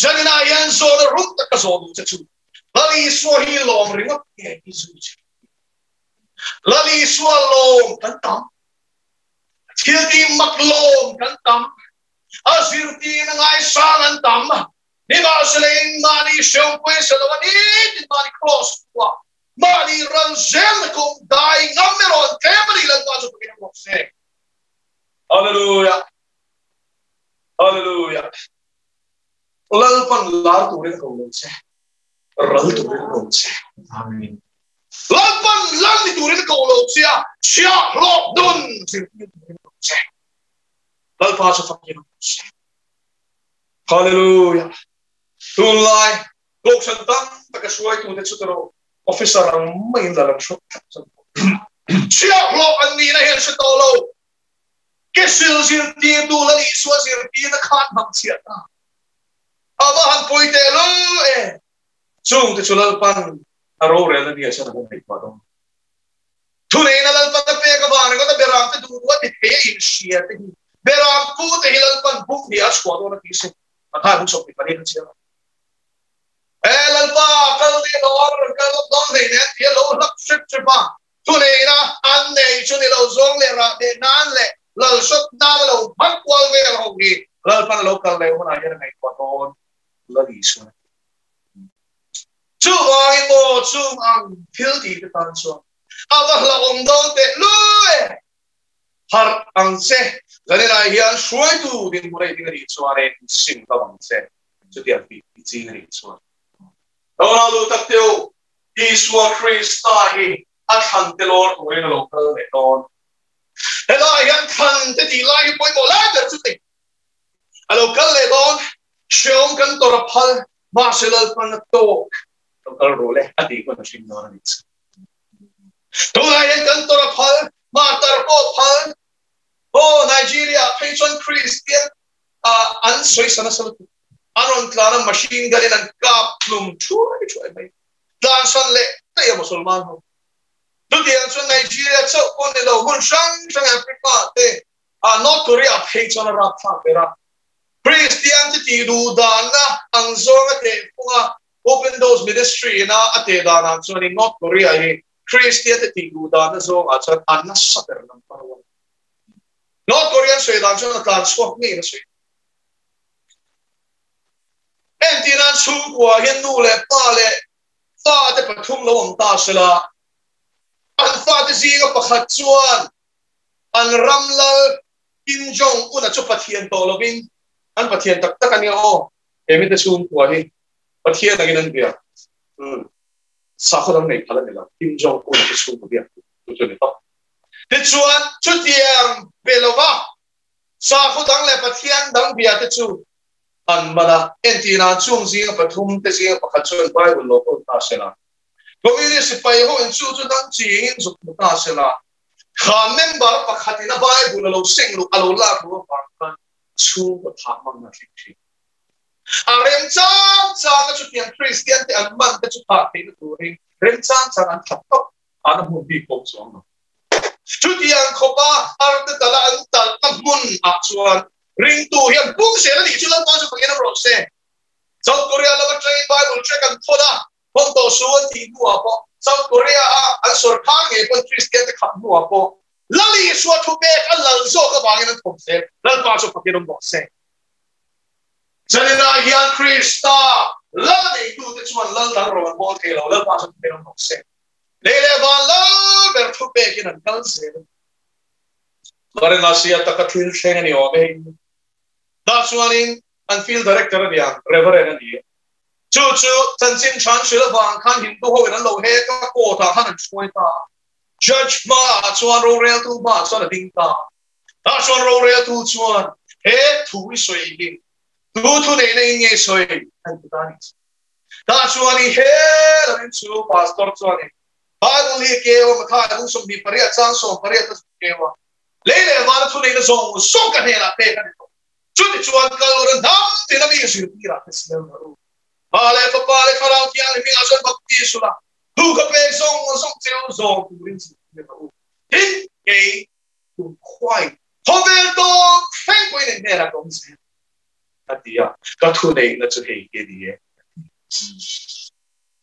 Zaninah hian zawhna rum tak ka zawh duh che chu Lal Isua hi lawm ringawt nge i zui thin? Lal Isua lawm kan tam, thil ti mak lawm kan tam, a zirtirna ngaisang an tam, nimahsela in mahni hreawm pawisa lo a ni tin mahni cross kua mahni ral zelna kawng dai ngam erawh an tlem a ni Lalpa chu fakin awm rawh se. Hallelujah. Hallelujah. Lalpan lar turin a ko lo che. Ral turin a ko che. Amen. Lalpan lal ni turin a ko lo che a, chhiah hlawk nun zirtir turin a ko che. Lalpa chu fakin awm se. Hallelujah. Tunlai kohhran tam taka hruaitute chu tawrh officer ang maiin lal an hrawk tlat chuan chhiahhlawh an nihna hi an hre tawh lo. Ke sil zirtirtu Lal Isua zirtirna khan hmang chhiah ta. A va han pui teh lul e. Chungte chu Lalpan a rorel a nia chuan a va ngaihtuah dawn. Thuneihna Lalpan a pek avang ringawt a beram te duh duh a ti thei a inhria te hi beram pu te hi Lalpan buk hnih a chhuah dawn a ti se. Matthai buk 24 a chhiar a. He Lalpa kal tih lo a rawn kal lawk dawn hlei nen ti a lo hlap hrep hrep a. Thuneihna an nei chu ni lo zawng leh rah beh nan leh lal hrawt nan a lo hmang kual vel ho hi Lalpan a lo kal leh hunah hian a ngaihtuah dawn Lal Isua a ti. Chuvangin maw chung ang thil tih te tan chuan a va hlauhawm dawn teh lu e. Harh ang che, zaninah hian hruaitu dinhmun a i ding a nih chuanin sim hlauh ang che, chutiang tih i ching a nih chuan. Ro lu tak teh u, Isua Krista hi a thlan te lawr turin a lo kal leh dawn. Helaiah hian thlan te tih lai hi pawimawh lai ber chu ni. A lo kal leh dawn, hreawm kan tawrh a phal, mahse Lalpan a tawk lo kal rawh le a tih pawn a hring dawn a nih chu. Tunah hian kan tawrh a phal, martar pawh a phal. Aw, Nigeria ah phei chuan Kristian an sawi sa nasa lutuk. An rawn tlan a, machine gun in an kap hlum thuai thuai mai. Tlan san leh daih a Musulman ho. Chutiang chuan Nigeria chauh pawh ni lo, hmun hrang hrang Africa te, North Korea ah phei chuan a rapthlak ber a. Kristian te tih duh danna ang zawng a teh phung a, Open Doors Ministry ina a teh danah chuanin North Korea hi Kristian te tih duh danna zawngah chuan a nasa ber number one. North Korean sawi dan chuan a tlan chhuak ngei na sawi. Entirnan chhungkua hian nu leh pa leh fate pathum lo awm ta se la, an fate zinga pakhat chuan an ram lal Kim Jong Un-a chu Pathian tawh lovin an Pathian tak tak a nia aw, he mite chhungkua hi Pathian angin an bia. Umm, sakhaw dang nei phal a ni lo, Kim Jong Un-a chu chhungkaw biak tu chu a ni tawp. Tichuan, chutiang be lova sakhaw dang leh Pathian dang bia te chu an man a, entirnan chung zinga pathum te zinga pakhat chuan Bible lo kawl ta se la, Communist sipai ho in chu chu dang chingin zuk hmu ta se la, kha member pakhat in a Bible a lo seng luh a lo lak luh avang khan chhungkaw thah hmang a thleng thin. A remchang chang a chutiang Kristian te an man te chu thah theihna turin remchang chang an that tawp an a hmun bik bawk chuang lo. Chutiang khawpa arte tala an talhna hmun ah chuan ringtu hian pum zel a nih chu Lalpa chu fakin a rawh se. South Korea lama train Bible track an thawn a, thawn tawh su an tih hnuah pawh South Korea a an sawrkhar ngei pawn Kristian te khap hnuah pawh Lal Isua thu pek a lal zawk avangin an thawm zel. Lalpa chu fakin awm rawh se. Chanina hian Krista lal neitute chuan lal dang rawn an bawl thei lo, Lalpa chu fakin awm rawh se. Lei leh van lal ber thu pekin an kal zel a ni. Varanasi-a taka thil thleng a ni awm e. Tah chuanin an field director a ni ang, Reverend a ni. Chu chu chanchin than hrilh avang khan Hindu hoin an lo hek a, court-ah khan an hruai ta a. Judge hmaah chuan roreltu hmaah chuan a ding ta a. Tah chuan roreltu chuan he thu i sawi hi tu thu neihna in nge sawi an ti ta a ni. Tah chuan i he lovin chu pastor chuanin Bible hi keu a, Matthai bung 28 chang 18 a zuk keu a, lei leh vana thuneihna zawng zawng ka hnenah pek a ni tawh. Chuti chuan kal ura hnam tina mi zirtirah te siam rawh u. Pa leh Fapa leh Thlarau Thianghlim hmingah chuan baptis ula, thu ka pek zawng zawng cheu zawng turin zirtir rawh u. Tin, kei kum khuai khawvel tawp thleng pawhin in hnenah ka awm zel. A ti a, ka thuneihna chu hei hi a ni e.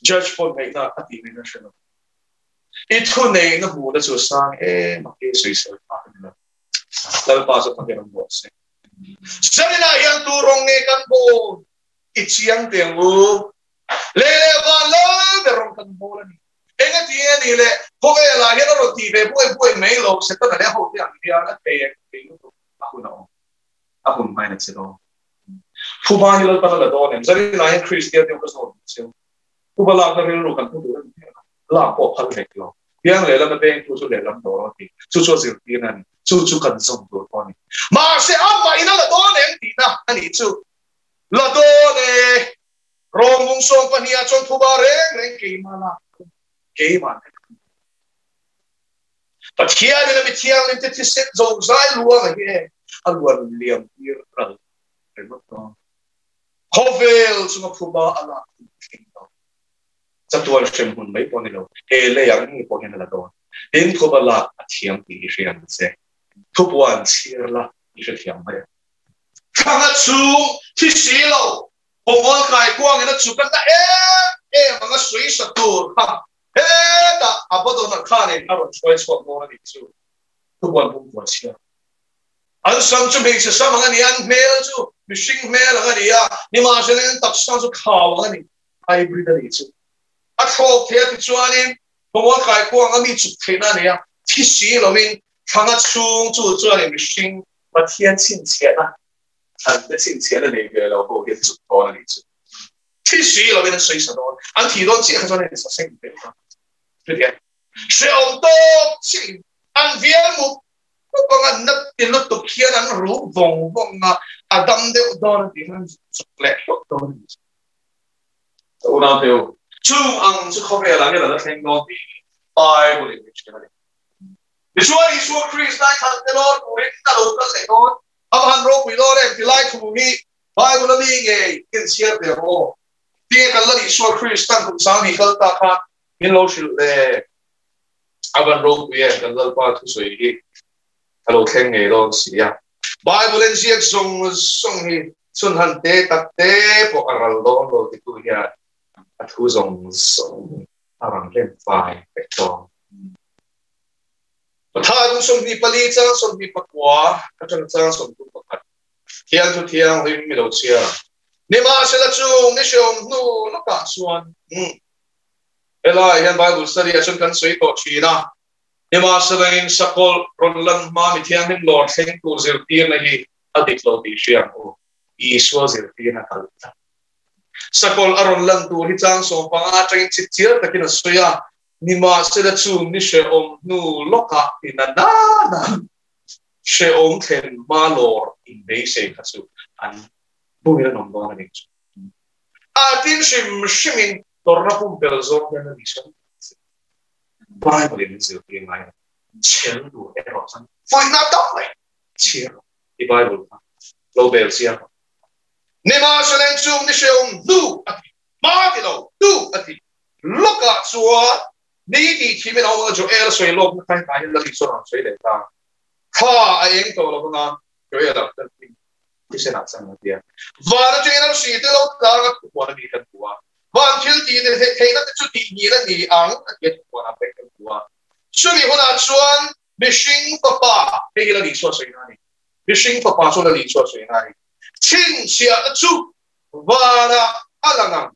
Judge pawh neihna a tih mai na hre lo. I thuneihna hmuhna chu a sang em a, kei sawisel phak a ni lo. Lalpa chu fakin awm rawh se. Zaninah hian tu rawng nge kan bawl? I chiang teh ang u. Lei leh van lal ber rawng kan bawl a ni. Engati nge ni le? Khawvelah hian a rawn tih ve buai buai mai lo, Setana leh a hote ang hian a thei eng thei lutuk a hun a awm. A hun hmain a che dawn. Phuba hi Lalpan a la dawn em? Zarinah hian Kristian deuh ka zawt duh cheu. Phuba lakna rilru kan hmu duh em em a, lak pawh phal vek lo. Piang lehlam a vengtu chu lehlam dawr a ti. Chu chu a zirtirna a ni. Chu chu kan zawm tur pawh a ni. Mahse amahin a la dawn em tihna a nih chu. La dawn e. Rawng bung 12 ah chuan phuba reng reng keimah lak keimah nen kan Pathianin a mi thianghlimte thisen zozai luang hi a luan liam tir ral ringawt dawn. Khawvel chunga phuba a lak hun thleng dawn. Chatuan hrem hun mai pawh ni lo, he lei ang nge pawh hian a la dawn. Tin, phuba lak a thiam tih hi hria ang che. Thupuan chhiar la i hrethiam mai ang. Thanga chhung thi si lo, pawngkawl kaikuangin a chuk a na em em ang a sawi sa tur kha Hetah Abaddon-a khanin a rawn hruai chhuak dawn a nih chu, thubuan pumpuan chhia. An sam chu hmeichhe sam ang a ni a, an hmel chu mihring hmel ang a ni a, nimahsela an taksa chu khau ang a ni, hybrid a nih chu. A thlawk thei a tichuanin pawngkawl kaikuang a mi chuk theihna a nei a, thi si lovin thlanga chhung chu chuanin mihring Pathian chhinchhiahna, thlan te chhinchhiahna nei ve lo ho hian chuk dawn a nih chu. Thi si lovin an sawi sa dawn, an thi dawn chiah kha chuan an insa seng ve ta. Chutiang hrehawm tawk chiahin an vial mup mup ang a, na ti lutuk hian an ru vawng vawng a, a dam deuh dawn a tih khan an zuk leh hlawk dawn a ni. Ka unau te u, chung ang chu khawvelah hian a la thleng dawn tih hi Bible in min hrilh a ni. Tichuan Isua Krista i thlan te dawn turin a lo kal leh dawn, a va han ropui dawn em ti lai thu hi Bible a mi ngei in chhiar ve ang aw. Tinge kan Lal Isua Kristan kum 10,000 kal ta khan min lo hrilh le. A van ropui em kan Lalpa thusawi hi a lo thleng ngei dawn si a. Bible en ziak zawng zawng hi chhun han te tak te pawh a ral dawn lo titu hian a thu zawng zawng a rawn rem fai vek dawn. Pathain kum 24 chang 29 atang chang 31. Thiang thu thianghlim mi lo chhiar. Nimahsela chung ni hreawm hnu lawkah chuan helai hian Bible study ah chuan kan sawi tawh thin a, nimahsela in sakawlh rawn lan hma mi thianghlim lawr thleng tur zirtirna hi a dik lo tih hria ang u. Isua zirtirna kal tlat. Sakawlh a rawn lan tur hi chang 15 atangin chip chiar takin a sawi a, nimahsela chung ni hrehawm hnu lawkah ti na na na hrehawm thlen hma lawr inbeisei kha chu an bumin an awm dawn a nih chu. A tin hrim hrimin tawrhna pumpelh zawng hian a ni sawn Bible in min zirtir ngai a, chhel tur erawh chuan fuihna tam mai chhiar rawh i Bible kha lo bel chiang rawh. Nimahsela chung ni hrehawm hnu a ti, hma ti lo hnu a ti lawkah chuan ni tih thimin a awm a, Joel a sawi lawkna kha hetah hian Lali chuan a rawn sawi leh ta. Thla a eng tawh lo vanga Joel a kan hming thisenah chang a tia. Van atangin arsi te lo tlang a thupuan a ni kan hmu a. Van thil tih leh theihna te chu tih ngil a ni ang a tia thupuan ah pek kan hmu a. Chumi hunah chuan mihring fapa, hei hi Lali chuan sawi na a ni, mihring fapa chu Lali chuan sawi na a ni, chhinchhiahna chu vanah a lang ang.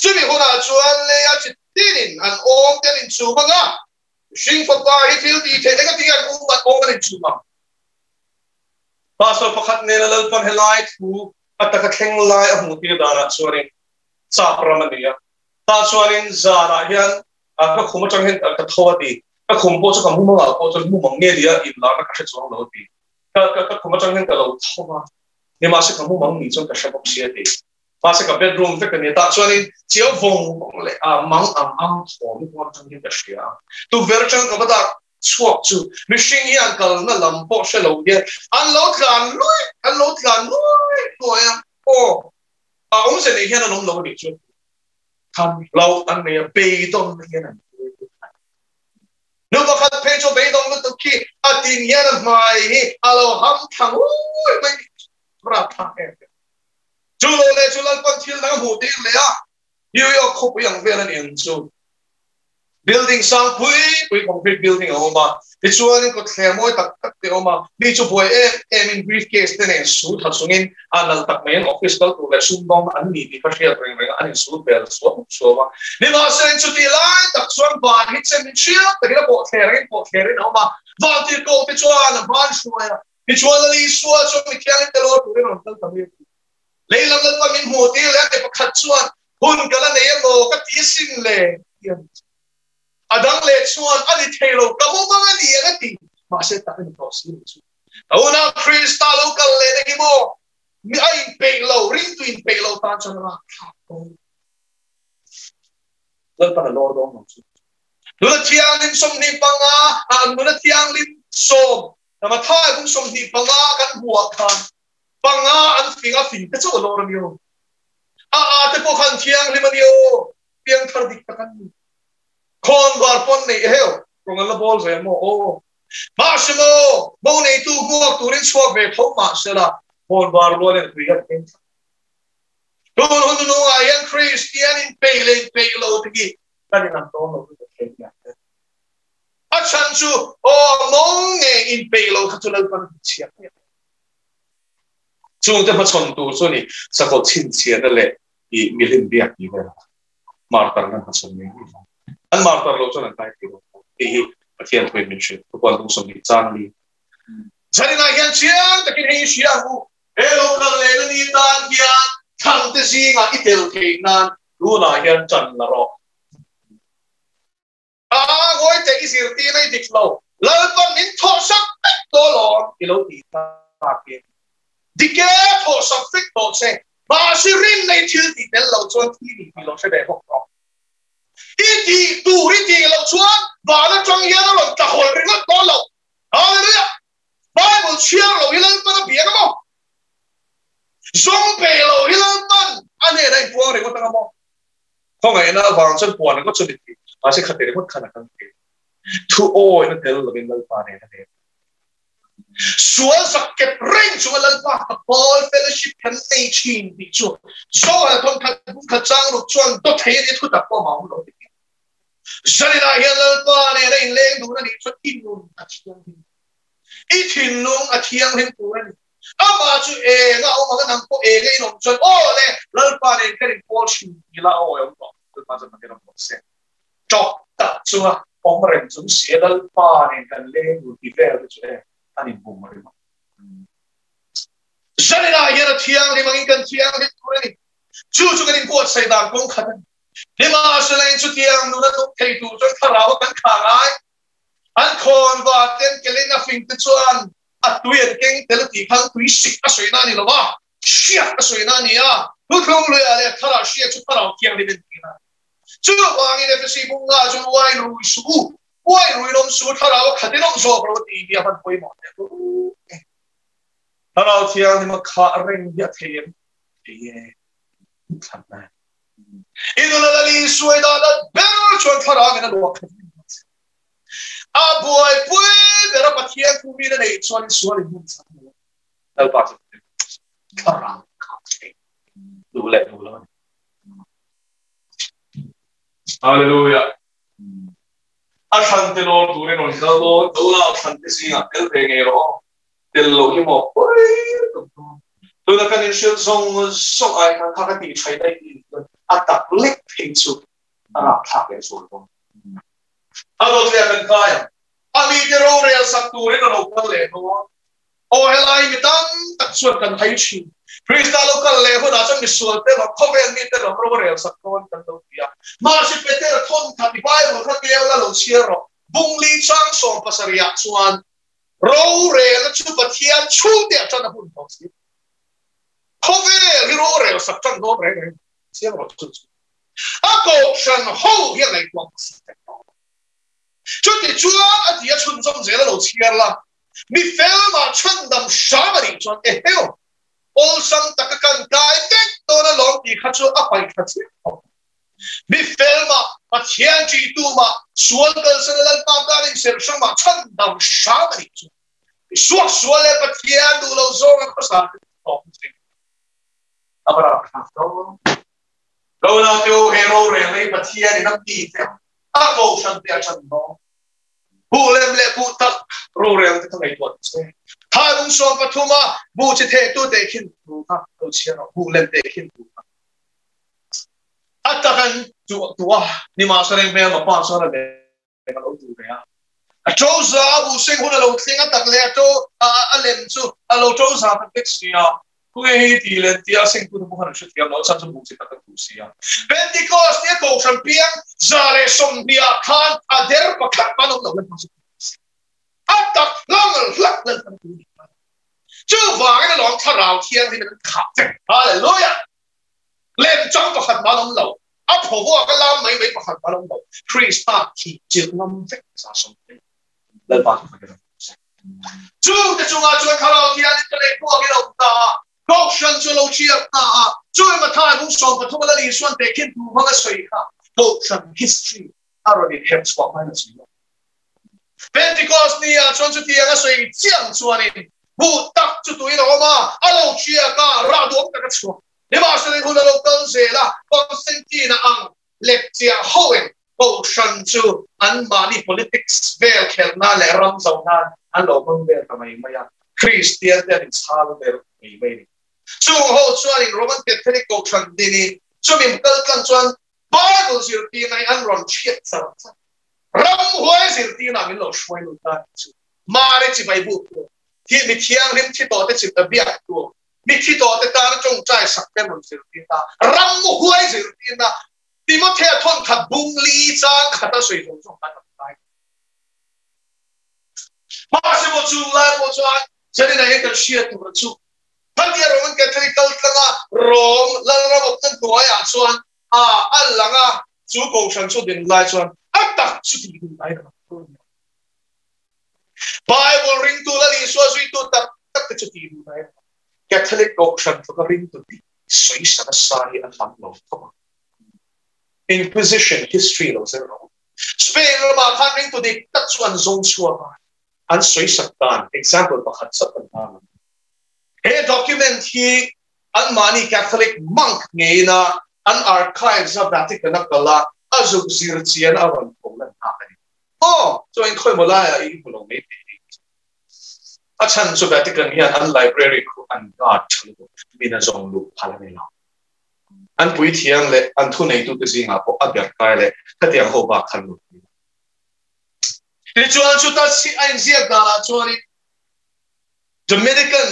Chumi hunah chuan leia chi tinin an awm te an inchhum ang a, mihring fapa hi thil tih theih eng atinge an awm an inchhum ang. Pastor pakhat nena Lalpan helai thu a taka thleng lai a hmuh tir danah chuanin chap ram a ni a. Tah chuanin zanah hian ka khum atang hian ka tho a ti. Ka khum pawh chu ka mum angah pawh chuan mum ang nge nia inlarna ka hre chuang lo a ti. Ka khum atang hian ka lo tho a, nimahse ka mum ang ni chuan ka hre bawk si a ti. Mahse ka bedroom vek a ni. Tah chuanin chiau vawng vawng leh mang ang ang thawm hi pawh atang hian ka hria a. Tukverh atang ka va dak chhuak chu mihring hi an kalna lam pawh hre lo hian an lo tlan luih an lo tlan luih hnuai a, aw a awmze nei hian an awm lo a nih chu tham lo an nei a, beidawn na hian an nu pakhat phei chu beidawng lutuk khi a tin hian a hmai hi a lo ham thla ngui mai rapthlak em em. Chu lo leh chu Lalpan thil dang a hmuh tir leh a, New York khawpui ang vel a ni ang chu. Building sang pui pui concrete building a awm a, tichuanin kawtthler mawi tak tak te a awm a, mi chu buai em em in briefcase te nen su tha chungin a nalh tak mai an office kal tur leh sumdawng an ni tih kha hriat reng reng a an insul bel suam suam a. Nimahsela chutih lai tak chuan van hi chem in hriat takin a pawhthler angin pawhthler in a awm a, vantirhkoh te chuan a hman hruai a, tichuan Lal Isua chuan mithianghlim te lawr turin a rawn kal ta mai a ti. Lei lam lalpa min hmuh tir leh a ti pakhat chuan hun ka la nei emaw ka ti asin le ti a ni. A dang leh chuan a ni thei lo, ka mumang a ni ang a ti. Mahse tak a ni tawh si lo chu. Ka unau Krista lo kal leh na hi maw mi a inpeih lo, ringtu inpeih lo tan chuan a rakthlak dawn. Lalpan a lawr dawn lo chu. Nula thianghlim 25, nula thianghlim sawm, Mathai bung 25 kan hmuh ah khan panga an fing a fing te chauh a lawr a ni aw. A a te pawh khan thianghlim a ni aw. Piangthar dik tak an ni. Khawnvar pawn nei heu rawng an la bawl zel maw aw. Mahse maw bo neitu hmuak turin chhuak ve tho mahsela khawnvar rual in tui an hming tlat. Tun hun nunungah hian Kristian in peih leh in peih lo te hi kan in an dawn lo lutuk thei nia. A chhan chu aw mo nge in peih lo kha chu Lalpan a chhiat nia. Chungte hmachhawn tur chu ni sakawlh chhinchhiahna leh i milim biak tih vel martar an hmachhawn ngei ngei ang. An martar lo chuan an kai thei lo tih hi Pathian thuin min hrilh. Thupuan tung 20 chang li. Zaninah hian chiang takin hei i hria ang u. He lo kal lehna ni tan hian thangte zingah i tel theih nan tunah hian ṭan la rawh. A ngawi teh i zirtir a i dik lo. Lalpan min thawhsak vek tawh alawm i lo tih takin. Dik e, thawhsak vek tawh che. Mahse rin nei thil tih tel lo chuan thi ni tih lo hre ve bawk rawh. I tih tur i tih loh chuan van atang hian a rawn tla hawl ringawt dawn lo. Hallelujah! Bible chhiar lo hi Lalpan a biak a maw? Zawng pe lo hi Lalpan a hnenah inpuang ringawt ang a maw? Khawngaihna avang chuan puan ringawt chu ni thei, mahse khati ringawt khan a kal thei. Thu awina tel lovin Lalpa nen a nen. Sual zak kep reng chunga Lalpa ka pawl fellowship kan nei thin tih chu Zohana thawnkhat bungkhat chang ruk chuan dawt thei a ni thu tak pawh a maung lo ti. Zaninah hian Lalpa nen a inleng dun a nih chuan i nun a thianghlim. I thinlung a thianghlim tur a ni. Amah chu eng a awm ang a, nang pawh eng a in awm chuan aw le, Lalpa nen kan inpawl thin ti la a awi awm tawh. Lalpa chuan kan awm tawh se. Tawp tak chunga awm reng chung si a Lalpa nen kan leng lut ti vel te chu e an inbum ringawt. Zaninah hian a thianghlim angin kan thianghlim tur a ni. Chu chu kan inbuatsaih dan kawng khat a ni. Nimahsela in chutiang nun a hnuk thei tur chuan thlarau a kan khah ngai. An khawn va ten kelin a fing te chuan a tui an keng tel a tih khan tui sik a sawi na a ni lo va, hriak a sawi na a ni a. Thuthlung luiah leh tharah hriak chu thlarau thianghlim en tir a ni. Chuvangin Efesi bunga chu uain rui suh u, uain rui lawm suh u, thlarau a khat in awm zawk lo a tih hi a hman pawimawh hle tur e. Thlarau thianghlim a khah reng hi a thei em? Thei e. Thlan na. I nuna lal Isua i dah dat ber chuan thlarau in a luah khat reng ang che. A buaipui ber a Pathian thu min a neih chuan Isual in hmun chak lo. Lalpa chu thlarau khah thei duh leh duh lo a ni. Hallelujah. A thlan te lawr turin rawn kal dawn, ka unau thlan te zingah tel ve ngei rawh aw. Tel loh hi maw pawi tuk dawn. Tuna kan inhrilh zawng zawng ai khan kha ka tih thaih daih tih chuan a tak lek phei chu a rapthlak leh zual dawn. A dawt leh a kan kai ang. A mite rorel sak turin a lo kal leh dawn. Aw helai mi tam tak chuan kan hai thin. Krista lo kal leh hunah chuan misual te rawh, khawvel mite rawh rorel sak dawn kan lo ti a. Mahse Petera thawnthat i Bible kha keu la lo chhiar rawh. Bungli chang 70 ah chuan Rorelna chu Pathian chhungte ah ṭan a hun tawh si. Khawvel hi rorel sak ṭan dawn reng reng chiang rawh chu chu. A kohhran ho hi a ngaihtuah hmasa vek tawh. Chuti chuan a ti a chhunzawm zel a lo chhiar la, mi fel mah chhandam hram a nih chuan eheu, awlsam taka kan kai vek dawn alawm tih kha chu a paih thla chiang khawp. Mi fel mah, Pathian ṭihtu mah, sual kalsan a Lalpa tan inserh hrang mah chhandam hram a nih chu. Mi suaksual leh Pathian duh lo zawng a khawsa te chu tawp zing a va rapthlak dawn. Lo naute u, he rorel hi Pathian in a mi te a kohhran te a chan dawn. Buh lem leh buh tak rorel te ka ngaihtuah ti che. Thai bung 13 a buh chi thehtu tehkhin thu kha lo chhiar rawh, buh lem tehkhin thu kha. A tak an tuah a, nimahsela hmel ma pa chuan a lem a lo duh ve a. A to za a buh seng hun a lo thleng a tak leh a to a lem chu a lo to za ta vek si a. Khawnge hei ti leh tia a sengtu te pawh khan an hrethiam lo, a chhan chu buh chi tak an duh si a. Pentecost nia kohhran piang 120 ah khan a der pakhat man awm lo leh hmasa a tak hlang hlak leh kan tu ni. Chuvangin alawm thlarau thianghlim in an khah vek. Hallelujah! Lemchang pakhat mal awm lo, a phawvuak a lam mai mai pakhat mal awm lo, Krista thih chilh ngam vek 120 Lalpa chu fakin a awm se. Chungte chungah chuan Thlarau Thiangin ka lehpuakin a awm ta a, Kohhran chu a lo hriat ta a, chu Mathai bung 13 a Lal Isuan tehkhin thu hmang a sawi kha Kohhran history a rawn inherh chhuah hmain a sawi lo. Pentecost ni ah chuan chutiang a sawi chiang chuanin buh tak chu tuin a awm a, a lo hriak a, rah duam tak a chhuak. Nimahsela hun a lo kal zel a, Constantine-a ang lepchiah hoin Kohhran chu anmahni politics vel khelh nan leh ram zo nan an lo hmang vel ta mai mai a, Kristian te an inchhal vel mai mai a ni. Chung ho chuanin Roman Catholic Kohhran dinin chumi kal tlang chuan Bible zirtirna hi an rawn chhiat char char. Ramhuai zirtirna min lo hruai lut ta tih chu Mari chibai buk tur, thi mi thianghlim thi tawhte chip a biak tur, mi thi tawhte tana tawngtai sak te rawn zirtir ta. Ramhuai zirtirna Timothea thawn khat bung li chang khata sawi zawng zawng khan a kai. Mahse maw chung lai pawh chuan Zanina hian kan hriat tur chu Khatia Roman Catholic kal tlanga Rom Lalram awpna hnuaiah chuan a a lang a, chu kohhran chu din lai chuan a tak chu tih duh lai ka tur a ni. Bible ringtu Lal Isua zuitu tak tak te chu tih duh lai a ni. Catholic kohhran tluka ringtu dik sawi sana sa hi a tam lo khawp ang. Inquisition history lo zir rawh u. Spain ramah khan ringtu dik tak chu an zawng chhuak a, an sawi sak dan example pakhat chauh kan hmang ang. He document hi anmahni Catholic monk ngeina an archives a Vatican a kal a, a zuk zir chian a rawn tho lan nghak a ni. Aw, chuan khawimaw laiah i hmu lo mai thei ni. A chhan chu Vatican hian an library khu an guard tha lutuk, min a zawng luh phal a ni lo. An puithiam leh an thuneitute zingah pawh a ber kai leh khatiang ho bak khan lut ni lo. Tichuan chuta a inziak danah chuanin Dominican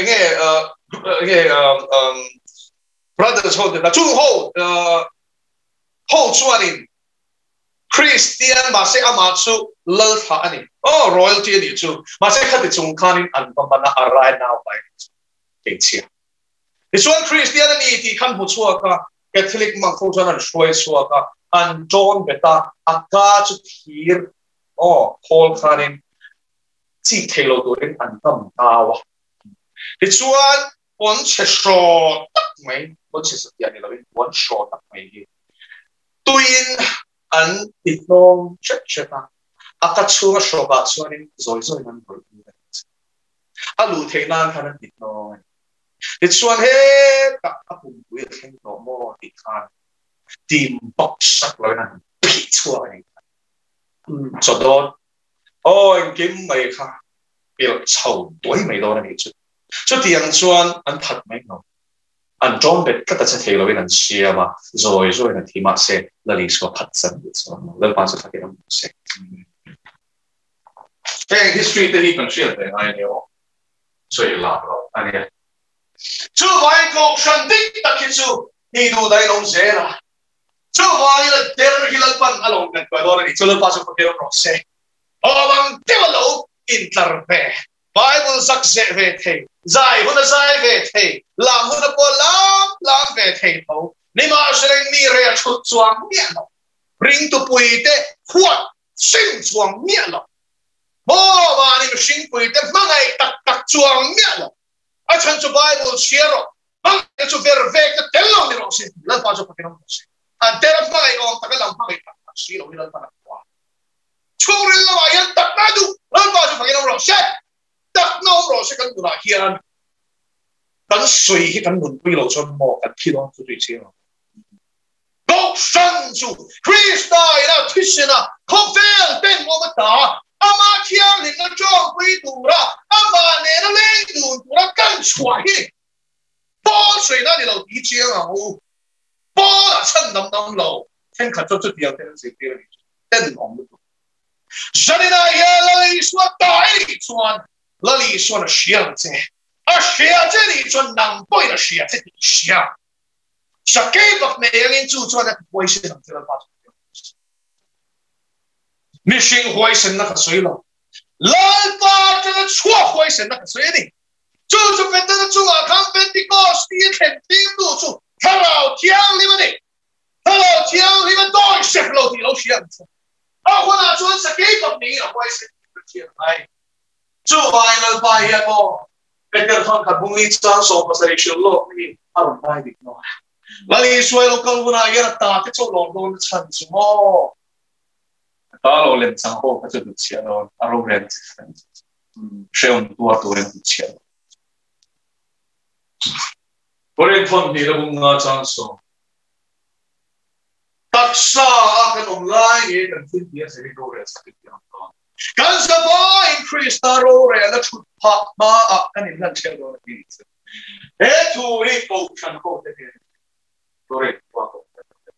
enge enge brothers ho te chung ho ho chuanin Kristian mahse amah chu lal thlah a ni. Aw royalty a nih chu. Mahse khati chung khanin an va man a, a rai nau vai a nih chu. Hmeichhia. Tichuan Kristian a ni tih khan hmu chhuak a, Catholic monk ho chuan an hruai chhuak a, an tawn bet a, a ka chu thir aw khawl khanin chik thei lo turin an tam tau a. Tichuan puan chhe hraw tak mai, puan chhe satliah ni loin puan hraw tak mai hi tuiin an ti hnawng hrep hrep a, a ka chhunga hrawkah chuanin zawi zawiin an vawih lut a ni. A luh theih nan khan an ti hnawng a ni. Tichuan hetah a pumpui a thleng tawh maw tih khan tim bawk sak loin an phih chhuak a ni. Chaw dawn, aw engkim mai kha pilh chho duai mai dawn a nih chu. Chutiang chuan an that mai lo. An ṭawn bet tlat a che thei loin an siam a, zawi zawiin a thi. Mahse, Lal Isua phat chan duh chuan lo. Lalpa chu thakin a hmu se. Heng history te hi kan hriat ve ngai a nia aw. Sawi lak loh a nia. Chuvangin kohhran dik tak hi chu ni duh dahin awm zel a. Chuvangin a der hi Lalpan a lo ngaihtuah dawn a ni. Chu Lalpa chu fakin awm rawh se. Awm ang deuh a lo intlar ve. Bible zak zeh ve thei, zai hun a zai ve thei, lam hun a pawh lam lam ve thei tho. Nimahsela mi rel thut chuang miah lo, ringtupuite huat sim chuang miah lo, maw mahni mihringpuite hmangaih tak tak chuang miah lo. A chhan chu Bible chhiar rawh, hmangaihna chu ver vekna tel lo ni rawh se, Lalpa chu fakin awm rawh se. A der hmangaih awm taka lam hmangaih tak tak si lo hi Lalpan a hmu a. Chhungril lamah hian takna duh Lalpa chu fakin awm rawh se. Takna awm rawh se kan nunah hian kan sawi hi kan nunpui loh chuan maw kan thi dawn chu tui chiang ang. Kohhran chu Krista ina thisena khawvel ten awm ata amah thianghlimna tawngpui tura amah nena leng dun tura kan chhuah hi Paul sawina ni lo tih hi chiang ang u. Paul-a chhan dam dam lo thenkhat chuan chutiang ten an zirtir a nih chu. Ten awm lutuk. Zanina hian Lal Isua ta i nih chuan Lal Isuan a hria ang che. A hria che nih chuan nang pawhin a hria che tih i hria. Sakei bak nei angin chu chuan a ti huaisen ang che Lalpa chu ti ang che. Mihring huaisenna ka sawi lo. Lalpa atanga chhuak huaisenna ka sawi a ni. Chu chu Petera chungah khan Pentecost ti a thlen tirtu chu Thlarau Thianghlim a ni. Thlarau Thianghlim a dawi hrep lo tih lo hria ang che. A hunah chuan sakei bak neiin a huaisen tih ka hria ngai. Chuvangin Lalpa hian maw Peter chuan khat bung li chang 70 hrilh lawk hi a rawn ngai dik lo a. Lal Isua lo kal hunah hian a ta te chauh lawm dawn na chhan chu maw? A ta lo lem chang ho kha chu duh chhiah dawn, a rorel chi hran chu hrehawm tuar turin duh chhiah dawn. Korin thawn hnih la bung nga chang sawm. Taksa a kan awm lai nge kan thil tih a zirin rorel sak in tih ang dawn. Kan zavaiin Krista rorel a thut phah hma ah kan inhlan ṭheuh dawn a ti nih chu. He thu hi Kohhran ho te hnenah Korin khua Kohhran ho te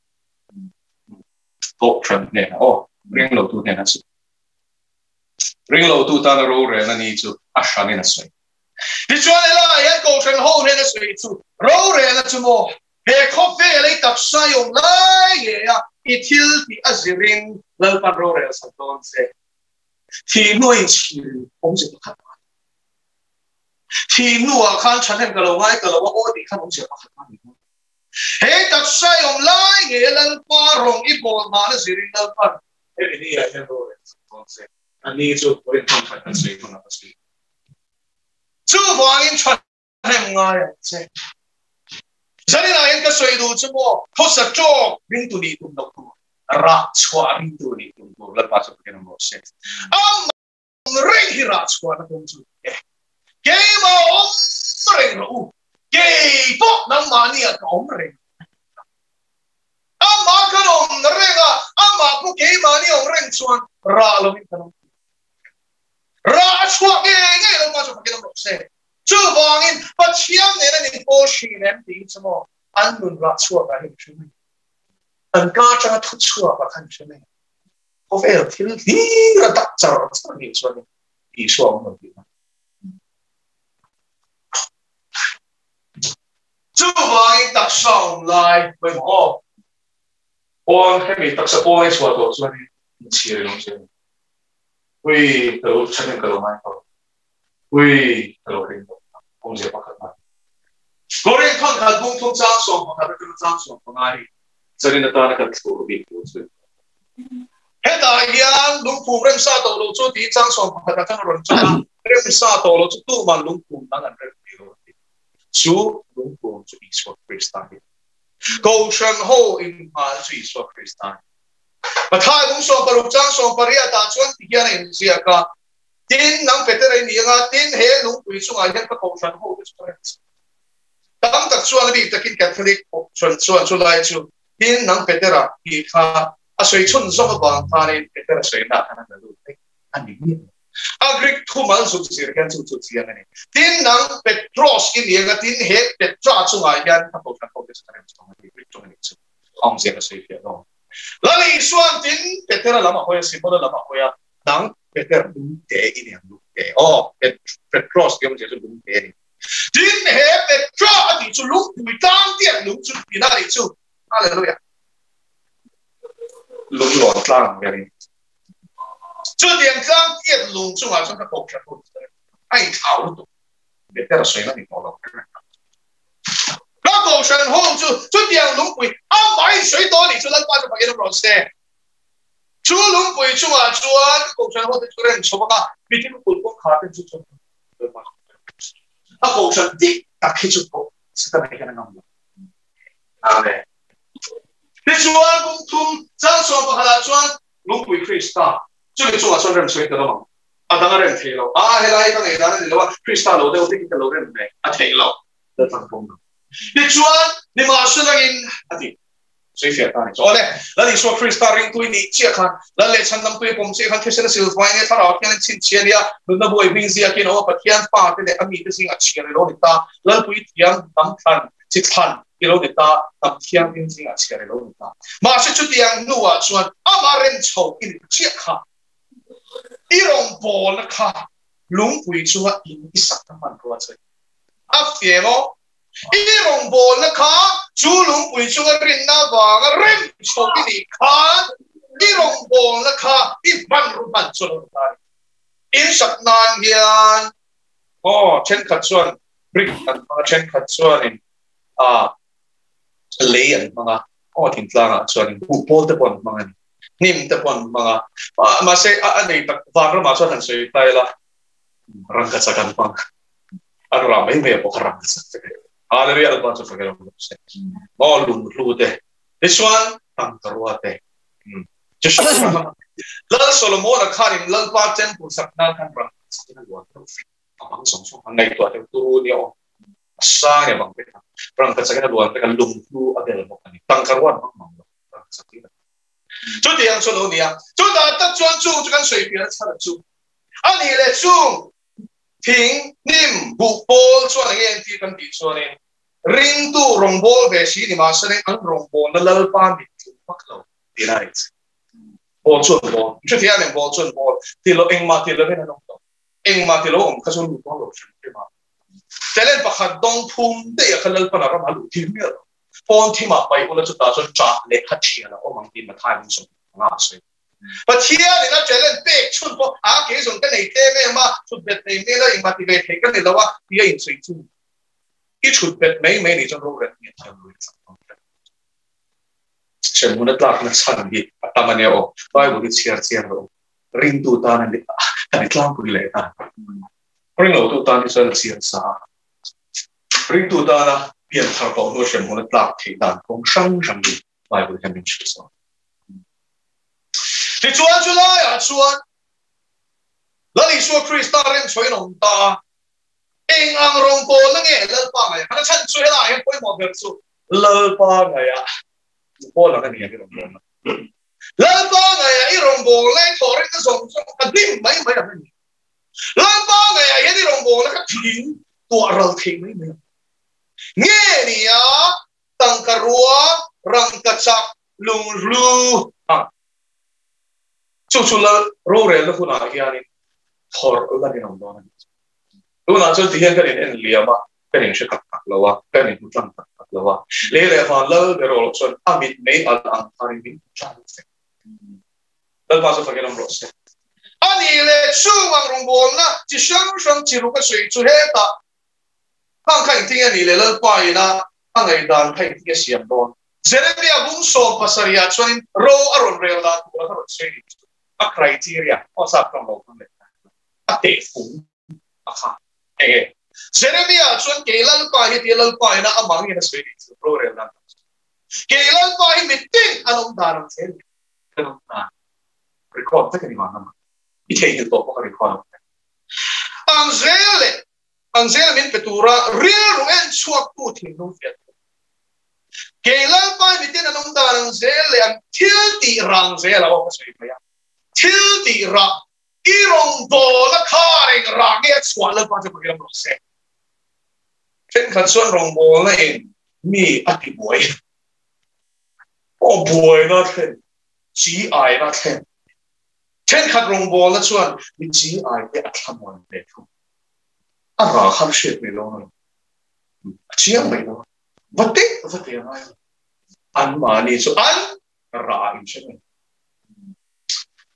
Kohhran hnenah aw ringlotu hnenah chu ringlotu tana rorel a ni chu a hranin a sawi. Tichuan helaiah hian Kohhran ho hnena sawi chu rorel a chu maw? He khawvel ei taksa i awm lai nge a i thil tih a zirin Lalpan rorel sak dawn che. Thih hnuah inchhir awmzia pakhat a ni. Thih hnuah khan thahnem ka lo ngai ka lo a aw tih khan awmzia pakhat a ni dawn. He taksa i awm lai nge a Lalpa rawng i bawl mahna zirin Lalpan hemi ni ah hian rorel sak dawn che. A ni chu Korin hmun khat kan sawi hunah ka sawi. Chuvangin thahnem ngai ang che. Zaninah hian ka sawi duh chu maw, khawsa tawk ringtu nih tum loh tur, rah chhuah ringtu nih tum tur Lalpa chu Pathian awm rawh se. Amah reng hi rah chhuahna kawng chu ni e. Keimah awm reng rawh u, kei pawh nangmahni ah ka awm reng ang. Amah kan awm reng a, amah pawh keimahni awm reng chuan rah loin kan awm thei. Rah a chhuah ngei ngei Lalpa chu. Chuvangin Pathian nen an inpawl hrin em tiin chu maw an nun rah chhuak ah hian hre mai. An ka atanga thu chhuak ah khan hre mai. Khawvel thil hlir a dak char char nih chuan Isua awm lo tihna. Chuvangin taksa awm lai pawimawh aw. Pawn hemi taksa pawn ei chhuah tawh chuan inchhir in awm zel. Ui ka lo chhan in ka lo ngai tawh. Ui ka lo ring tawh. Awmzia pakhat mai. Korin thawn khat bung thum chang 11 atanga chang 15 hi charin atana kan thlur bik tur chu. Hetah hian lungphum remsa tawh lo chu tiin chang 11 atanga rawn chang a, remsa tawh lo chu tuman lungphum dang an rem thei lo a ti. Chu lungphum chu Isua Krista hi. Kohhran ho inhal chu Isua Krista hi. Mathai bung 60 chang 18 ah chuan ti hian a inziak a, Tin, nang Petera i ni anga, tin, he lungpui chungah hian ka kohhran ho te chu ka rem che. Tam tak chuan a bik takin Catholic kohhran chuan chu lai chu, tin, nang Petera tih kha a sawi chhun zawk avang khanin Petera sawina khan a la lut daih a ni miah lo. A Greek thumal zuk zir hian chu chu chiang a ni. Tin, nang Petros i ni anga, tin, he Petra chungah hian ka kohhran ho te chu ka rem che ang a ti. Greek tawng a nih chu a awmzia ka sawi fiah lo. Lal Isua'n tin, Petera lam a hawi a, Simona lam a hawi a, Nang Peter lungte i ni ang lungte aw Petros tih awmzia chu lungte a ni. Tin he Petra a tih chu lungpui tlang tiat lung chu tina a nih chu. Hallelujah. Lunglawn tlang ang ber in. Chutiang tlang tiat lung chungah chuan ka kohhran ho chu a inthlau lutuk. Peter a sawi na ni tawh lo. Ka kohhran ho chu chutiang lungpui amah in sawi tawh a nih chu Lalpa chu fakin awm rawh se. Chu lungpui chungah chuan kohhran hote chu rem chho vang a, mitin kut kawngkhar te chu chuan a kohhran dik tak hi chu pawh Setana hian a ngam lo. Amen. Tichuan kum thum chang 11 ah chuan lungpui Krista chumi chungah chuan rem chhoin ka awm ang. A dang a rem thei lo. A helai ka ngei dan a ni lo a, Krista lo deuh hlek in ka lo rem ve a theih lo. Lalpan pawm lo. Tichuan nimahselangin a ti. Sawifiah ta ni chu. Awle, Lal Isua Krista ringtui nih chiah khan, Lal leh chhandamtui pawm chiah khan thisen a silfai nia thlarau thian in chhinchhiah nia, nunna buai hming ziakin aw Pathian fate leh a mite zingah chhiar i lo ni ta, Lalpui thiam hnam thlan, chi thlan i lo ni ta, hnam thianghlim zingah chhiar i lo ni ta. Mahse chutiang hnuah chuan amah rem chho i ni ta chiah kha. I rawngbawlna kha lungpui chunga in i sakna hmanrua chu a ni. A fiam aw. I rawngbawlna kha chu lungpui chunga rinna avanga rem chho i nih khan i rawngbawlna kha i hman ru hman chu lo ta ni. In sak nan hian aw thenkhat chuan brick an hmang a, thenkhat chuanin ah lei an hmang a, aw thingtlangah chuanin buhpawl te pawh an hmang a ni, hnim te pawh an hmang a, mahse a nei tak vanramah chuan han sawi ta ila rangkachak an hmang. An rah mai mai a pawh kha rang sak vek e. Hallelujah Lalpa chu fak rawh se. Maw lung hlu te. Tichuan tangkarua te. Lal Solomon a khanin Lalpa temple sak nan khan rang sak in a luan deuh fik. A bang sawng sawng a ngaihtuah deuh turu nia aw. A sang e bang te kha. Rang ka chakin a luan vek a lung hlu a bel bawk a ni. Tangkarua an hmang mang lo. Rang sak in a. Chutiang chu lo nia. Chutah tak chuan chung chu kan sawi pian a chhan chu. A nih leh chung Thing, hnim, buh pawl chuan enge an tih kan tih chuanin ringtu rawngbâwl ve si ni mahse an rawngbâwlna Lalpa mit tlung vak lo tih a ni. Bâwl chuan bâwl, hrethiam em bâwl chuan bâwl ti lo engmah ti lovin an awm lo. Engmah ti lo awm kha chu lut dawn lo hrim hrim a. Talent pakhat dawng phum daih a kha Lalpan a ram a luh tir miah lo. Pawn thimah paih ula chutah chuan ṭah leh kha ṭhial a awm ang tiin Matthai hming 25 a sawi. Pathian in a talent pek chhun pawh a kei zawng ka nei tlem em a, chhut bet nei mai la engmah ti ve thei ka ni lo a ti a insawi chu i chhut bet mai mai nih chuan rorel nge thiam lo in chak dawn hle. Hremhmun a tlakna chhan hi a tam a nia aw, Bible hi chhiar chiang lo ringtu tan a ni a ni tlangpui leh ta. Ringlotu tan hi chuan a chhiar sa a, ringtu tana pian thar tawh hnu hremhmun a tlak theih dan kawng hrang hrang hi Bible hian min hrilh zawk. Tichuan chu laiah chuan Lal Isua Krista remchhuahin a awm ta a, eng ang rawngbawlna nge Lalpa ngaih a chhan chu helaiah hian pawimawh ber chu Lalpa ngaihah pawl ang a ni ang i rawngbawlna. Lalpa ngaihah i rawngbawlna i thawh rinna zawng zawng ka hnim mai mai ang a ni. Lalpa ngaihah hian i rawngbawlna ka thing. tuah ral thei mai mai nge nia tangka rua rangkachak lunghlu a chu chu lal rorel na hunah hianin thawr la ni lo dawn a ni. Tunah chuan tihian kan in en liam a, kan in hre tak tak lo a, kan in hmu tlang tak tak lo a. Lei leh van lal ber erawh chuan a mit mei al ang khanin min hmu tlang vek. Lalpa chu fakin awm rawh se. A nih leh chung ang rawngbawlna chi hrang hrang chi ruk a sawi chu hetah hang kha engtin a nih leh Lalpa ina a ngaihdan kha engtin a siam dawn? Jeremia bung 70 ah chuanin ro a rawn rel dan tur a rawn sawi nih chu a criteria aw sap tawng lo hmang leh ta a tehfung a kha enge? Jeremia chuan kei Lalpa hi tia Lalpa ina amah ngin a sawi nih chu ro rel dan tur chu kei Lalpa hi mitin an awm dan ang che kan awm dan record vek a ni mahna i theihnghilh tawh pawh ka record ang vek ang zel leh ang zel min pe tura rilru en chhuak tu thinlung fiah tu kei Lalpa hi mitin an awm dan ang zel leh an thil tih rang zel a aw ka sawi mai a thil tih rah i rawngbawlna kha reng rah nge a chhuah Lalpa chu pakin awm rawh se thenkhat chuan rawngbawlna in mi a ti buai aw buaina thlen chi aina thlen thenkhat rawngbawlna chuan mi chi ai te a thlamuan ve thung a ra khan hriat mai lo a chiang mai lo vate vate ngai an mahni chu an ra in hre mai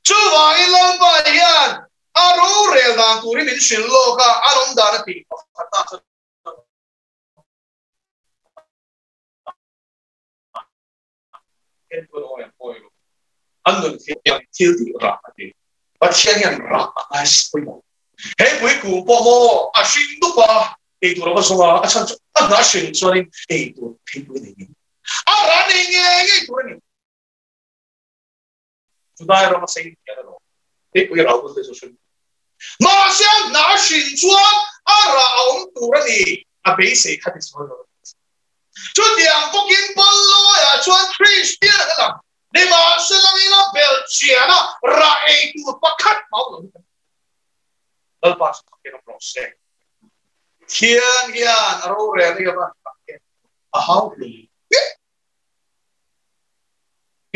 chu wangin Lalpa hian a rorel dan turin min hrilh lawk a an awm dan a tih pakhatna chu an nun thil tih rah a ti Pathian hian rah a ngai pawimawh he pui kum pawh maw a hring dup a ei tur a va zawng a a chhan chu a hna hring chuanin ei tur thei pui nei ni a rah nei ngei ngei tur a ni Judai ram a sei hian a lo hei pui rau hun te chu hring mahse a hna hring chuan a rah a awm tur a ni a beisei kha ti chuan lo chu tiang bawkin Paulaia chuan Kristian a lang nimahse langin a bel chian a rah ei tur pakhat mau lo Lalpa chu fakin awm rawh se Thian hian a rorel hi a van a hau hle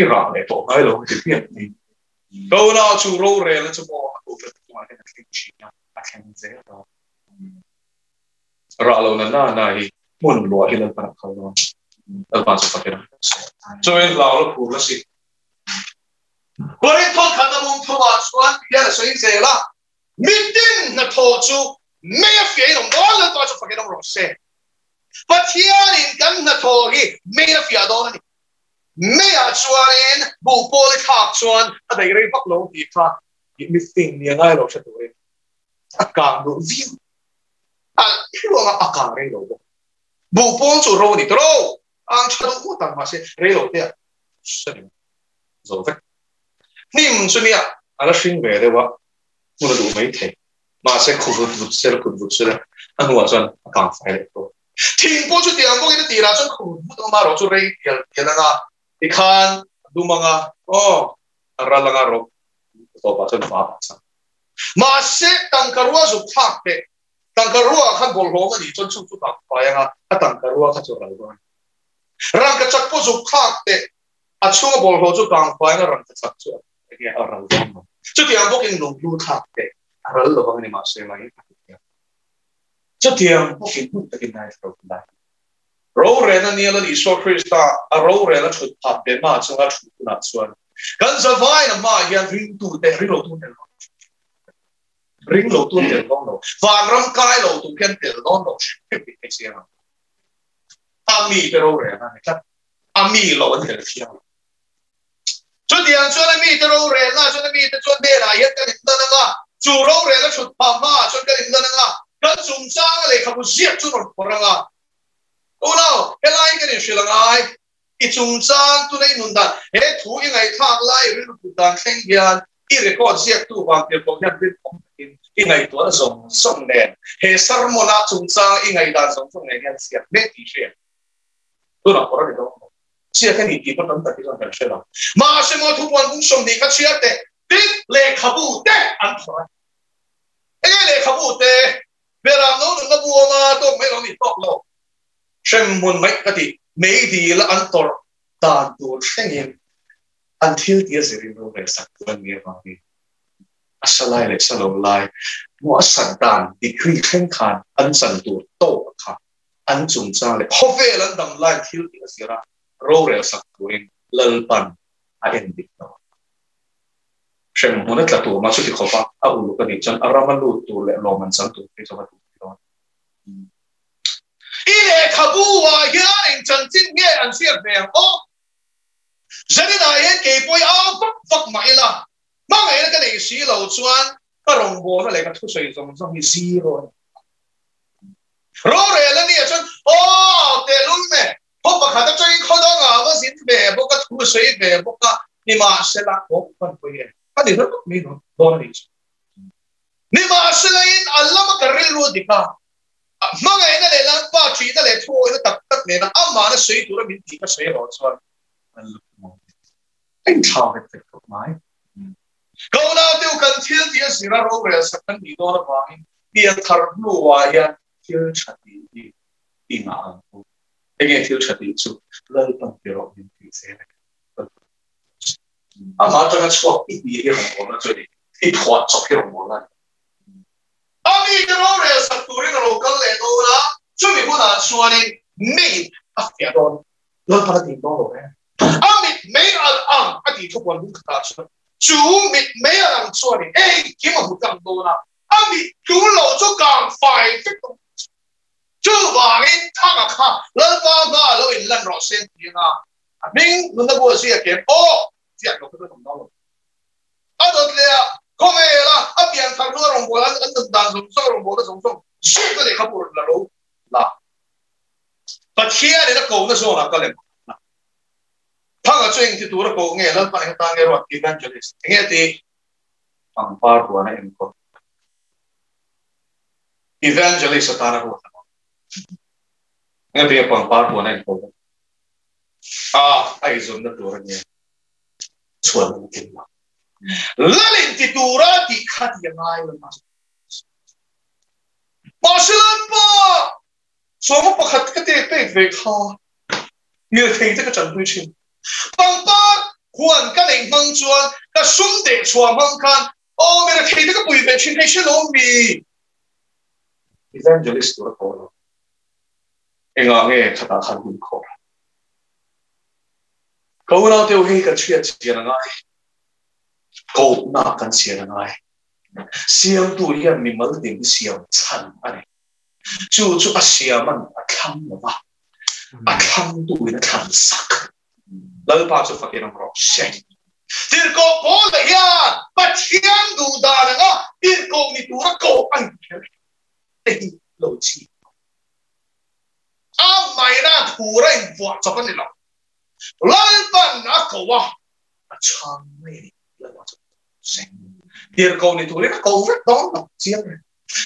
i rah leh tawh ngai lo ti pian ni ko na chu rorel chu maw a ko ta chuan a thleng thin a a thleng zel ta rah lo na na na hi hmun luah hi Lalpan a khal dawn Lalpa chu fakin awm rawh se chuin hlau la phur la si Korinth khat a bung thumah chuan hian a sawi zel a mitin hnathawh chu mei a fiah in awm dawn Lalpa chu fakin awm rawh se Pathianin kan hnathawh hi mei a fiah dawn a ni meiah chuanin buhpawl i thlak chuan a daih rei vak lo tih kha mi fing ni a ngai lo hre turin a kang duh viau a hluanga a kang rei lo bawk buhpawl chu ro ni tawh ang tha duh ngawt ang mahse rei lo te a sanin zo vek hnim chu nia a la hring ve deuh a hmun a duh mai thei mahse khu vut vut sel kut vut sel a hnuah chuan a kang fai leh tawh thing pawh chu tiang bawkin a tirah chuan khu vut vut awm a rawh chu rei tial tial anga tikhan a dum anga aw a ral anga rawh tawpah chuan va ah chang mahse tangka rua zuk thlak teh tangka rua khan bawlhhlawm a nih chuan chu chu kang fai anga a tangka rua kha chu ral dawn rangka chak pawh zuk thlak teh a chhunga bawlhhlawh chu kang fai anga rangka chak chu enge a ral dawn lo chutiang bawkin lunghlu thlak teh a ral lovang ani mahse mai chutiang bawkin hmun takin ngai thlo lai rorel a nia Lal Isua Krista a rorel a thut phah be ma chunga thut hunah chuan kan zavai na hmaah hian ringtu te ring lo tu tel ring lo tu tel dawn lo vanram kai lo tu khian tel dawn lo hrim hrim tih chiang ang a mi te rorel a ni tlat a mi lo an tel thiang lo chutiang chuan a mi te rorel na chuan a mi te chuan hnenah hian kan inlan anga chu rorel a thut phah hmaah chuan kan inlan anga kan chungchang a lehkhabu ziak chu rawn phawrh anga unau helai kan inhrilh angai i chungchang tuna i nun dan he thu i ngaihthlak lai rilru put dan thleng hian i record ziak tu vang tir pawh hian rin awm takin i ngaihtuah zawng zawng nen he sermon a chungchang i ngaihdan zawng zawng nen hian ziak mek tih hria tunah phawrh a ni dawn lo ziak a ni tih pawh tam tak hi chuan kan hre lo mahse maw thupuan bung 20 kha chhiar teh tin lehkhabu te an phawrh a enge lehkhabu te beram no nunna bu awm a ti tawk lo. Hremhmun mai ka ti, meidil a an tawrh dan tur thlengin an thil tih a zirin rorel sak tur an nih avangin a sa lai leh sa lo lai hmuh a sat dan degree thleng khan an chan tur tawk kha an chungchang leh khawvel an dam lai thil tih a zira rorel sak turin Lalpan a en dik lo. Hremhmun a tla tur mah chuti khawpa a uluk a nih chuan a rama lut tur leh lawm an chang tur phei chu a va duh thei dawn. I lehkhabu ah hian eng chanchin nge an hriat ve ang aw? Zaninah hian kei pawh i au vak vak mah ila, hmangaihna ka nei si lo chuan ka rawngbawlna leh ka thusawi zawng zawng hi zero a ni. Rorel a nia chuan aw tehlul me, khaw pakhat atangin khaw dangah va zin ve bawk a, thusawi ve bawk a, nimahsela aw kan pawi e, ka ni ringawt mai dawn a nih chu. Nimahsela in a lama ka rilru a dik a, hmangaihna leh Lalpa ṭihna leh thuawihna tak tak nena amahna sawi tura min tih ka sawi erawh chuan kan la pawm ang. A inthlau vek vek khawp mai. Ka unaute u, kan thil tih a zira rorel sak kan nih dawn avangin pian thar hnuah hian thil ṭha tih hi i ngah ang u. Enge thil ṭha tih chu? Lalpan ti rawh min tih zel e. Amah atanga chhuak i tih hi rawngbawlna chu a ni. I phuah chawp hi rawngbawlna a ni. A mite rorel sak turin a lo kal leh dawn a, chumi hunah chuanin mei a fiah dawn. Lalpan a tih dawn lo e. A mit mei al ang a tih thupuan bung khatah chuan chu mit mei al ang chuanin engkim a hmu tlang dawn a, a mit tul lo chu kang fai vek dawn. Chuvangin thanga kha Lalpa hmaah lo inlan rawh se an ti ang a, a hming nunna bu a ziak em? Aw, ziak lo kha chu an awm dawn lo. A dawt leh a, khawvela a pian thar hnu a rawngbawlna an nun dan zawng zawng, rawngbawlna zawng zawng ziakna lehkhabu rawn la ro la. Pathianin a kohna zawnah ka lem a. Thanga chu engti tura koh nge? Lalpa eng atan nge ruat? Evangelist. Enge a tih? Pangpar huana enkawl. Evangelist atana ruat a awm. Enge tia pangpar huana enkawl? A, a eizawnna tur a nia. Chhuan an tum a. Lal inti tura tih kha ti a ngai lo a. Mahse Lalpa, sawma pakhat ka tek pek ve kha mirthei te ka tanpui thin. Pangpar huan ka neih hmang chuan ka sum deh chhuah hmang khan aw mirthei te ka pui ve thin hei hre lo mi. Evangelist tur a ko lo. Engah nge khatah khan hun khawr? Ka unaute u hei kan hriat chian a ngai. Kohna kan chian a ngai. Siamtu hian mimal ding hi siam chhan a ni. Chu chu a siaman a thlang lo va, a thlangtuin a thlan sak. Lalpa chu fakin awm rawh se. Tirhkoh Paula hian Pathian duh dan anga tirhkoh ni tura koh a inher te hi lo chhip lo. A maina thura invuah chawp a ni lo. Lalpan a ko a, a chhang mai a ni. Lalpa chu se. Tirhkoh ni turin a ko vek dawn lo chiang reng.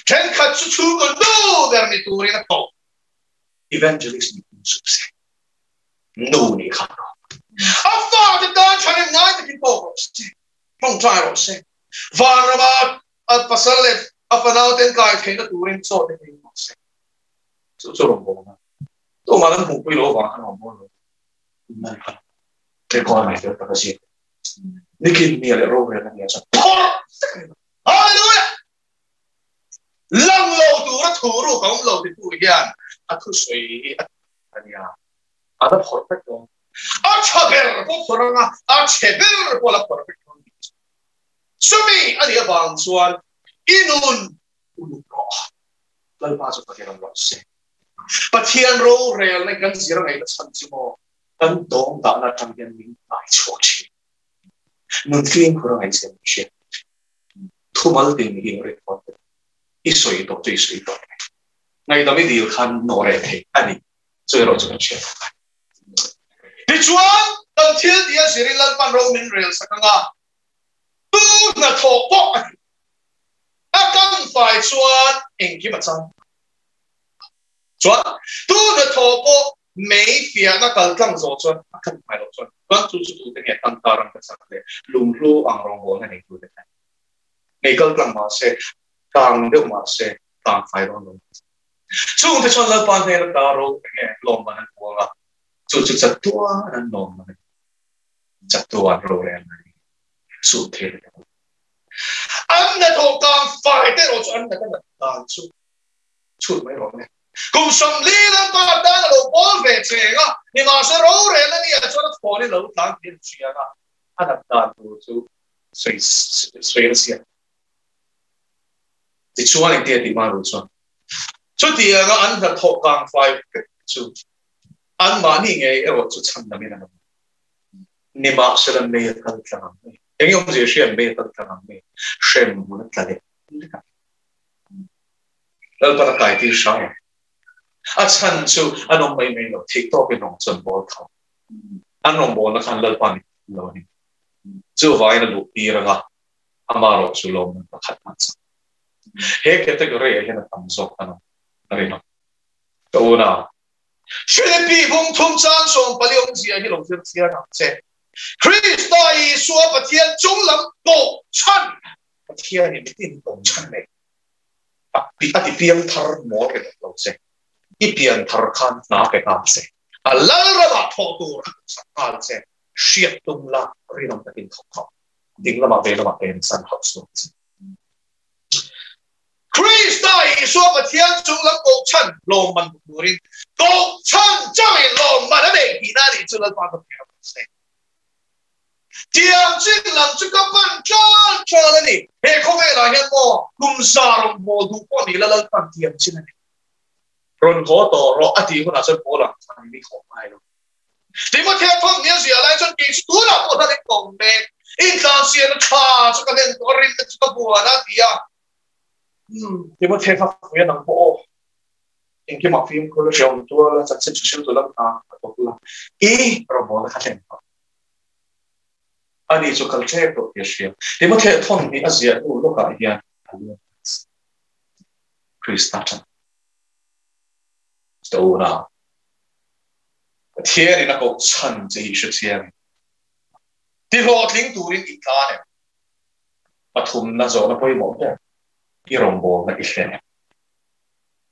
Thenkhat chu chhungkaw nu ber ni turin a ko. Evangelist ni tum suh se. Nu nih kha a ko. A fate tan thanem ngai takin tawk rawh se. Tawngtai rawh se. Vanrama a pasal leh a fanau ten kai theihna turin chaw te ei rawh se. Chu chu rawngbawlna. Tumah an hmuhpui lo avang khan rawngbâwl lo nan kha record mai fel tak a ziak. Nikin nia leh rorel a nia chuan phawrh vek a ni. Hallelujah! Lang lo tura thu ruk a awm lo titu hian a thusawi hi a a nia. A la phawrh vek dawn. A tha ber pawh phawrh anga a chhe ber pawh a la phawrh vek dawn. Chumi a nih avang chuan i nun uluk rawh. Lalpa chu Pathian awm rawh se. Pathian rorelna kan zir ngaihna chhan chu maw kan dawng dahna atang hian min hnai chhuak thin. Nun fimkhur a ngaihzia min hriat thin. Thumal ding hi record te i sawi tawh chu i sawi tawh mai. Ngaihdam i dil khan nawh reh theih a ni. Chu erawh chu kan hriat a ngai. Tichuan kan thil tih a zirin Lalpan ro min rel sak anga tu hnathawh pawh a ni. A kan fai chuan engkim a chang. Chuan tu hnathawh pawh mei fiahna kal tlang zawh chuan a khat ngai loh chuan chuan chu chu tute nge tangka ram ka chak leh lunghlu ang rawngbawlna nei tute kha mei kal tlang mah se, kang deuh mah se, kang fai dawn lo. Chungte chuan Lalpa hnen ata ro enge lawmman an hmu anga, chu chu chatuan an lawmman a ni. Chatuan rorel a ni. Chu thil a ni. An hnathawh kang fai te erawh chu an nat a nat dan chu chhut mai rawh le. Kum 40 Lalpa tan a lo bawl ve cheng a, nimahse rorel a nia chuan a thawn in lo tlan tih an hria a, a nat dan tur chu sawi sawi a siam. Tichuan engtia tih hma ru chuan chutianga an hnathawh kang fai vek chu anmahni ngei erawh chu chhan lamin an awm. Nimahsela mei a kal tlang ang mai. Eng awmzia hria mei a kal tlang ang mai. Hrem hmun a tla leh lek ang. Lalpan a kai tir hram ang. A chhan chu an awm mai mai lo, theih tawkin rawng chuan bawl tho. An rawngbawlna khan Lalpa ni lo a ni. Chuvangin a luh tir anga ama erawh chu lawmman pakhat hman chak. He category ah hian a tam zawk an awm a rinawm. Ka unau, Philippi bung thum chang 14 awmzia hi lo zir chiang ang che. Krista Isua Pathian chung lam tawh chhan Pathianin mitin tawh chhan nei a a ti piang thar mawl rinawm lo che. I pian thar khan hna pe nghal che. A lal ramah thawh tur a duhsak nghal che. Hriat tum la rinawm takin thawk thawk. Ding lamah ve lamah pen san hauh suh ang che. Krista Isua Pathian chung lam koh chhan lawmman hmu turin koh chhan chauhin lawmman a nei tihna a nih chu Lalpa ka hria ang che. Tiang chin lam chu ka pan ṭan ṭan a ni. He khawvelah hian maw kum za rawn haw duh pawh ni la Lalpan tiang chin a ni. Rawn haw tawh rawh a tih hunah chuan Paul ang khan i ni khawp ngai lo. Timothea thawk nia zia lai chuan kei chu tunah pawh hlan in ka awm mek. Intlansiahna tha chu ka hlen tawh a, rinna chu ka buan a ti a. Timothea kha fuia nang pawh aw. Engkimah fimkhur a hreawm tual a, chanchin hre hriltu lam hna a thawk la. I rawngbawlna kha hlen tawh. Ani chu kal ṭep tawh tih a hria. Timothea thawn hi a ziah hnu lawkah hian a luang Krista ṭan. Ka unau. Pathian in a koh chhan che hi hre chiang in ti hlawhtling turin i tlan em? Pathumna zawhna pawimawh ber i rawngbawlna i hlen em?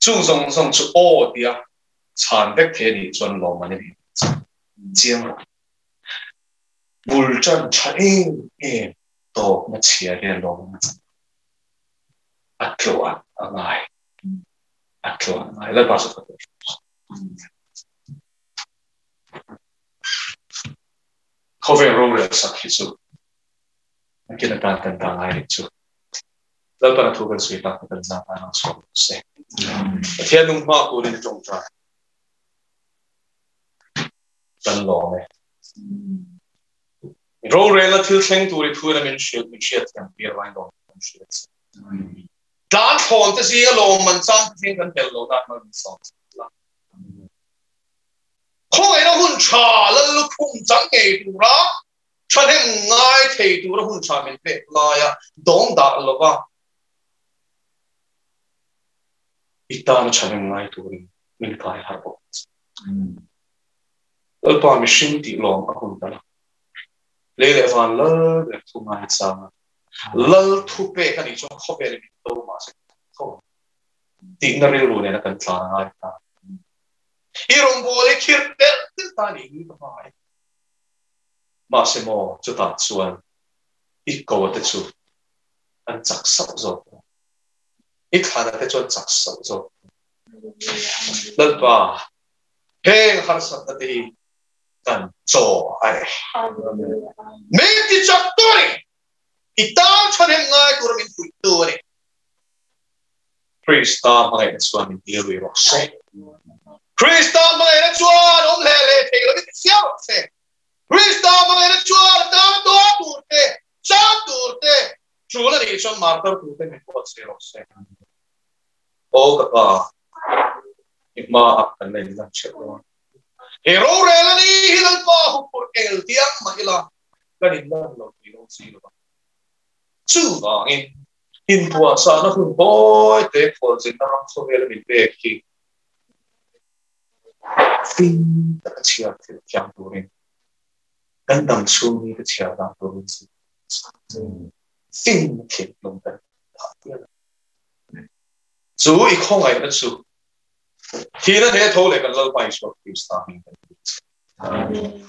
Chung zawng zawng chu aw tia chhan vek thei a nih chuan lawmman i nei chiang rawh. Bul tan tha em em tawpna chhia hian lawmman a chang a tluan a ngai a tluan a ngai. Lalpa chu ka tawh. Khawvel rorel sak hi chu nakin atan kan ta ngai nih chu. Lalpan a thu kan sawi tak kan zah tan ang chhuak lo se. Pathian nung hma turin i tawngtai. Kan lawm e. Rorelna thil thleng tur i thuin a min hrilh min hriat thiam tir vain lawm kan hriat che. Tlan thlawn te zinga lawmman chang te zing kan tel lo nan mal min sawm la. Khawngaihna hun tha lal lukhum chang ngei tura thahnem ngai thei tura hun tha min pek laia dawng dah lova i tana thahnem ngai turin min kai har bawk che. Lalpa mihring tih lawm a hun ta lo. Lei leh van lal ber thu ngai chang a. Lal thu pek a nih chuan khawvel in min do mahse tho tihna rilru nena kan tlan a ngai ta. I rawngbâwl hi khirh telh telh ta nih hi ka hmangaih. Mahse maw chutah chuan i ko te chu an chak sauh zawk lo. I thlana te chu an chak sauh zawk lo. Lalpa, heng harsatna te hi kan chaw a ni. Min ti chak tu a ni. I tan thahnem ngai tura min puihtu a ni. Krista hmangaihna chuan min tir lui rawh se. Krista hmangaihna chuan awm hle hle thei lovin ti siam rawh se. Krista hmangaihna chuan a tan dawn tur te, chan tur te, tul a nih chuan martar tur te min buatsaih rawh se. Aw ka pa, i hmaah kan la inlan ṭheuh dawn. He rorel a ni hi Lalpa huphurh eng tiang mah ila kan inlan lo tih lo si lo va. Chuvangin inpuahchahna hun tawi te khualzinna ram khawvela min pek hi fing taka chhiar thil thiam turin kan dam chhung ni te chhiar dan turin chu fing thinlung kan phah tir a. Chu i khawngaihna chu Thihna hne tho leh kan Lalpa Isua Krista hming kan dil che. Amen.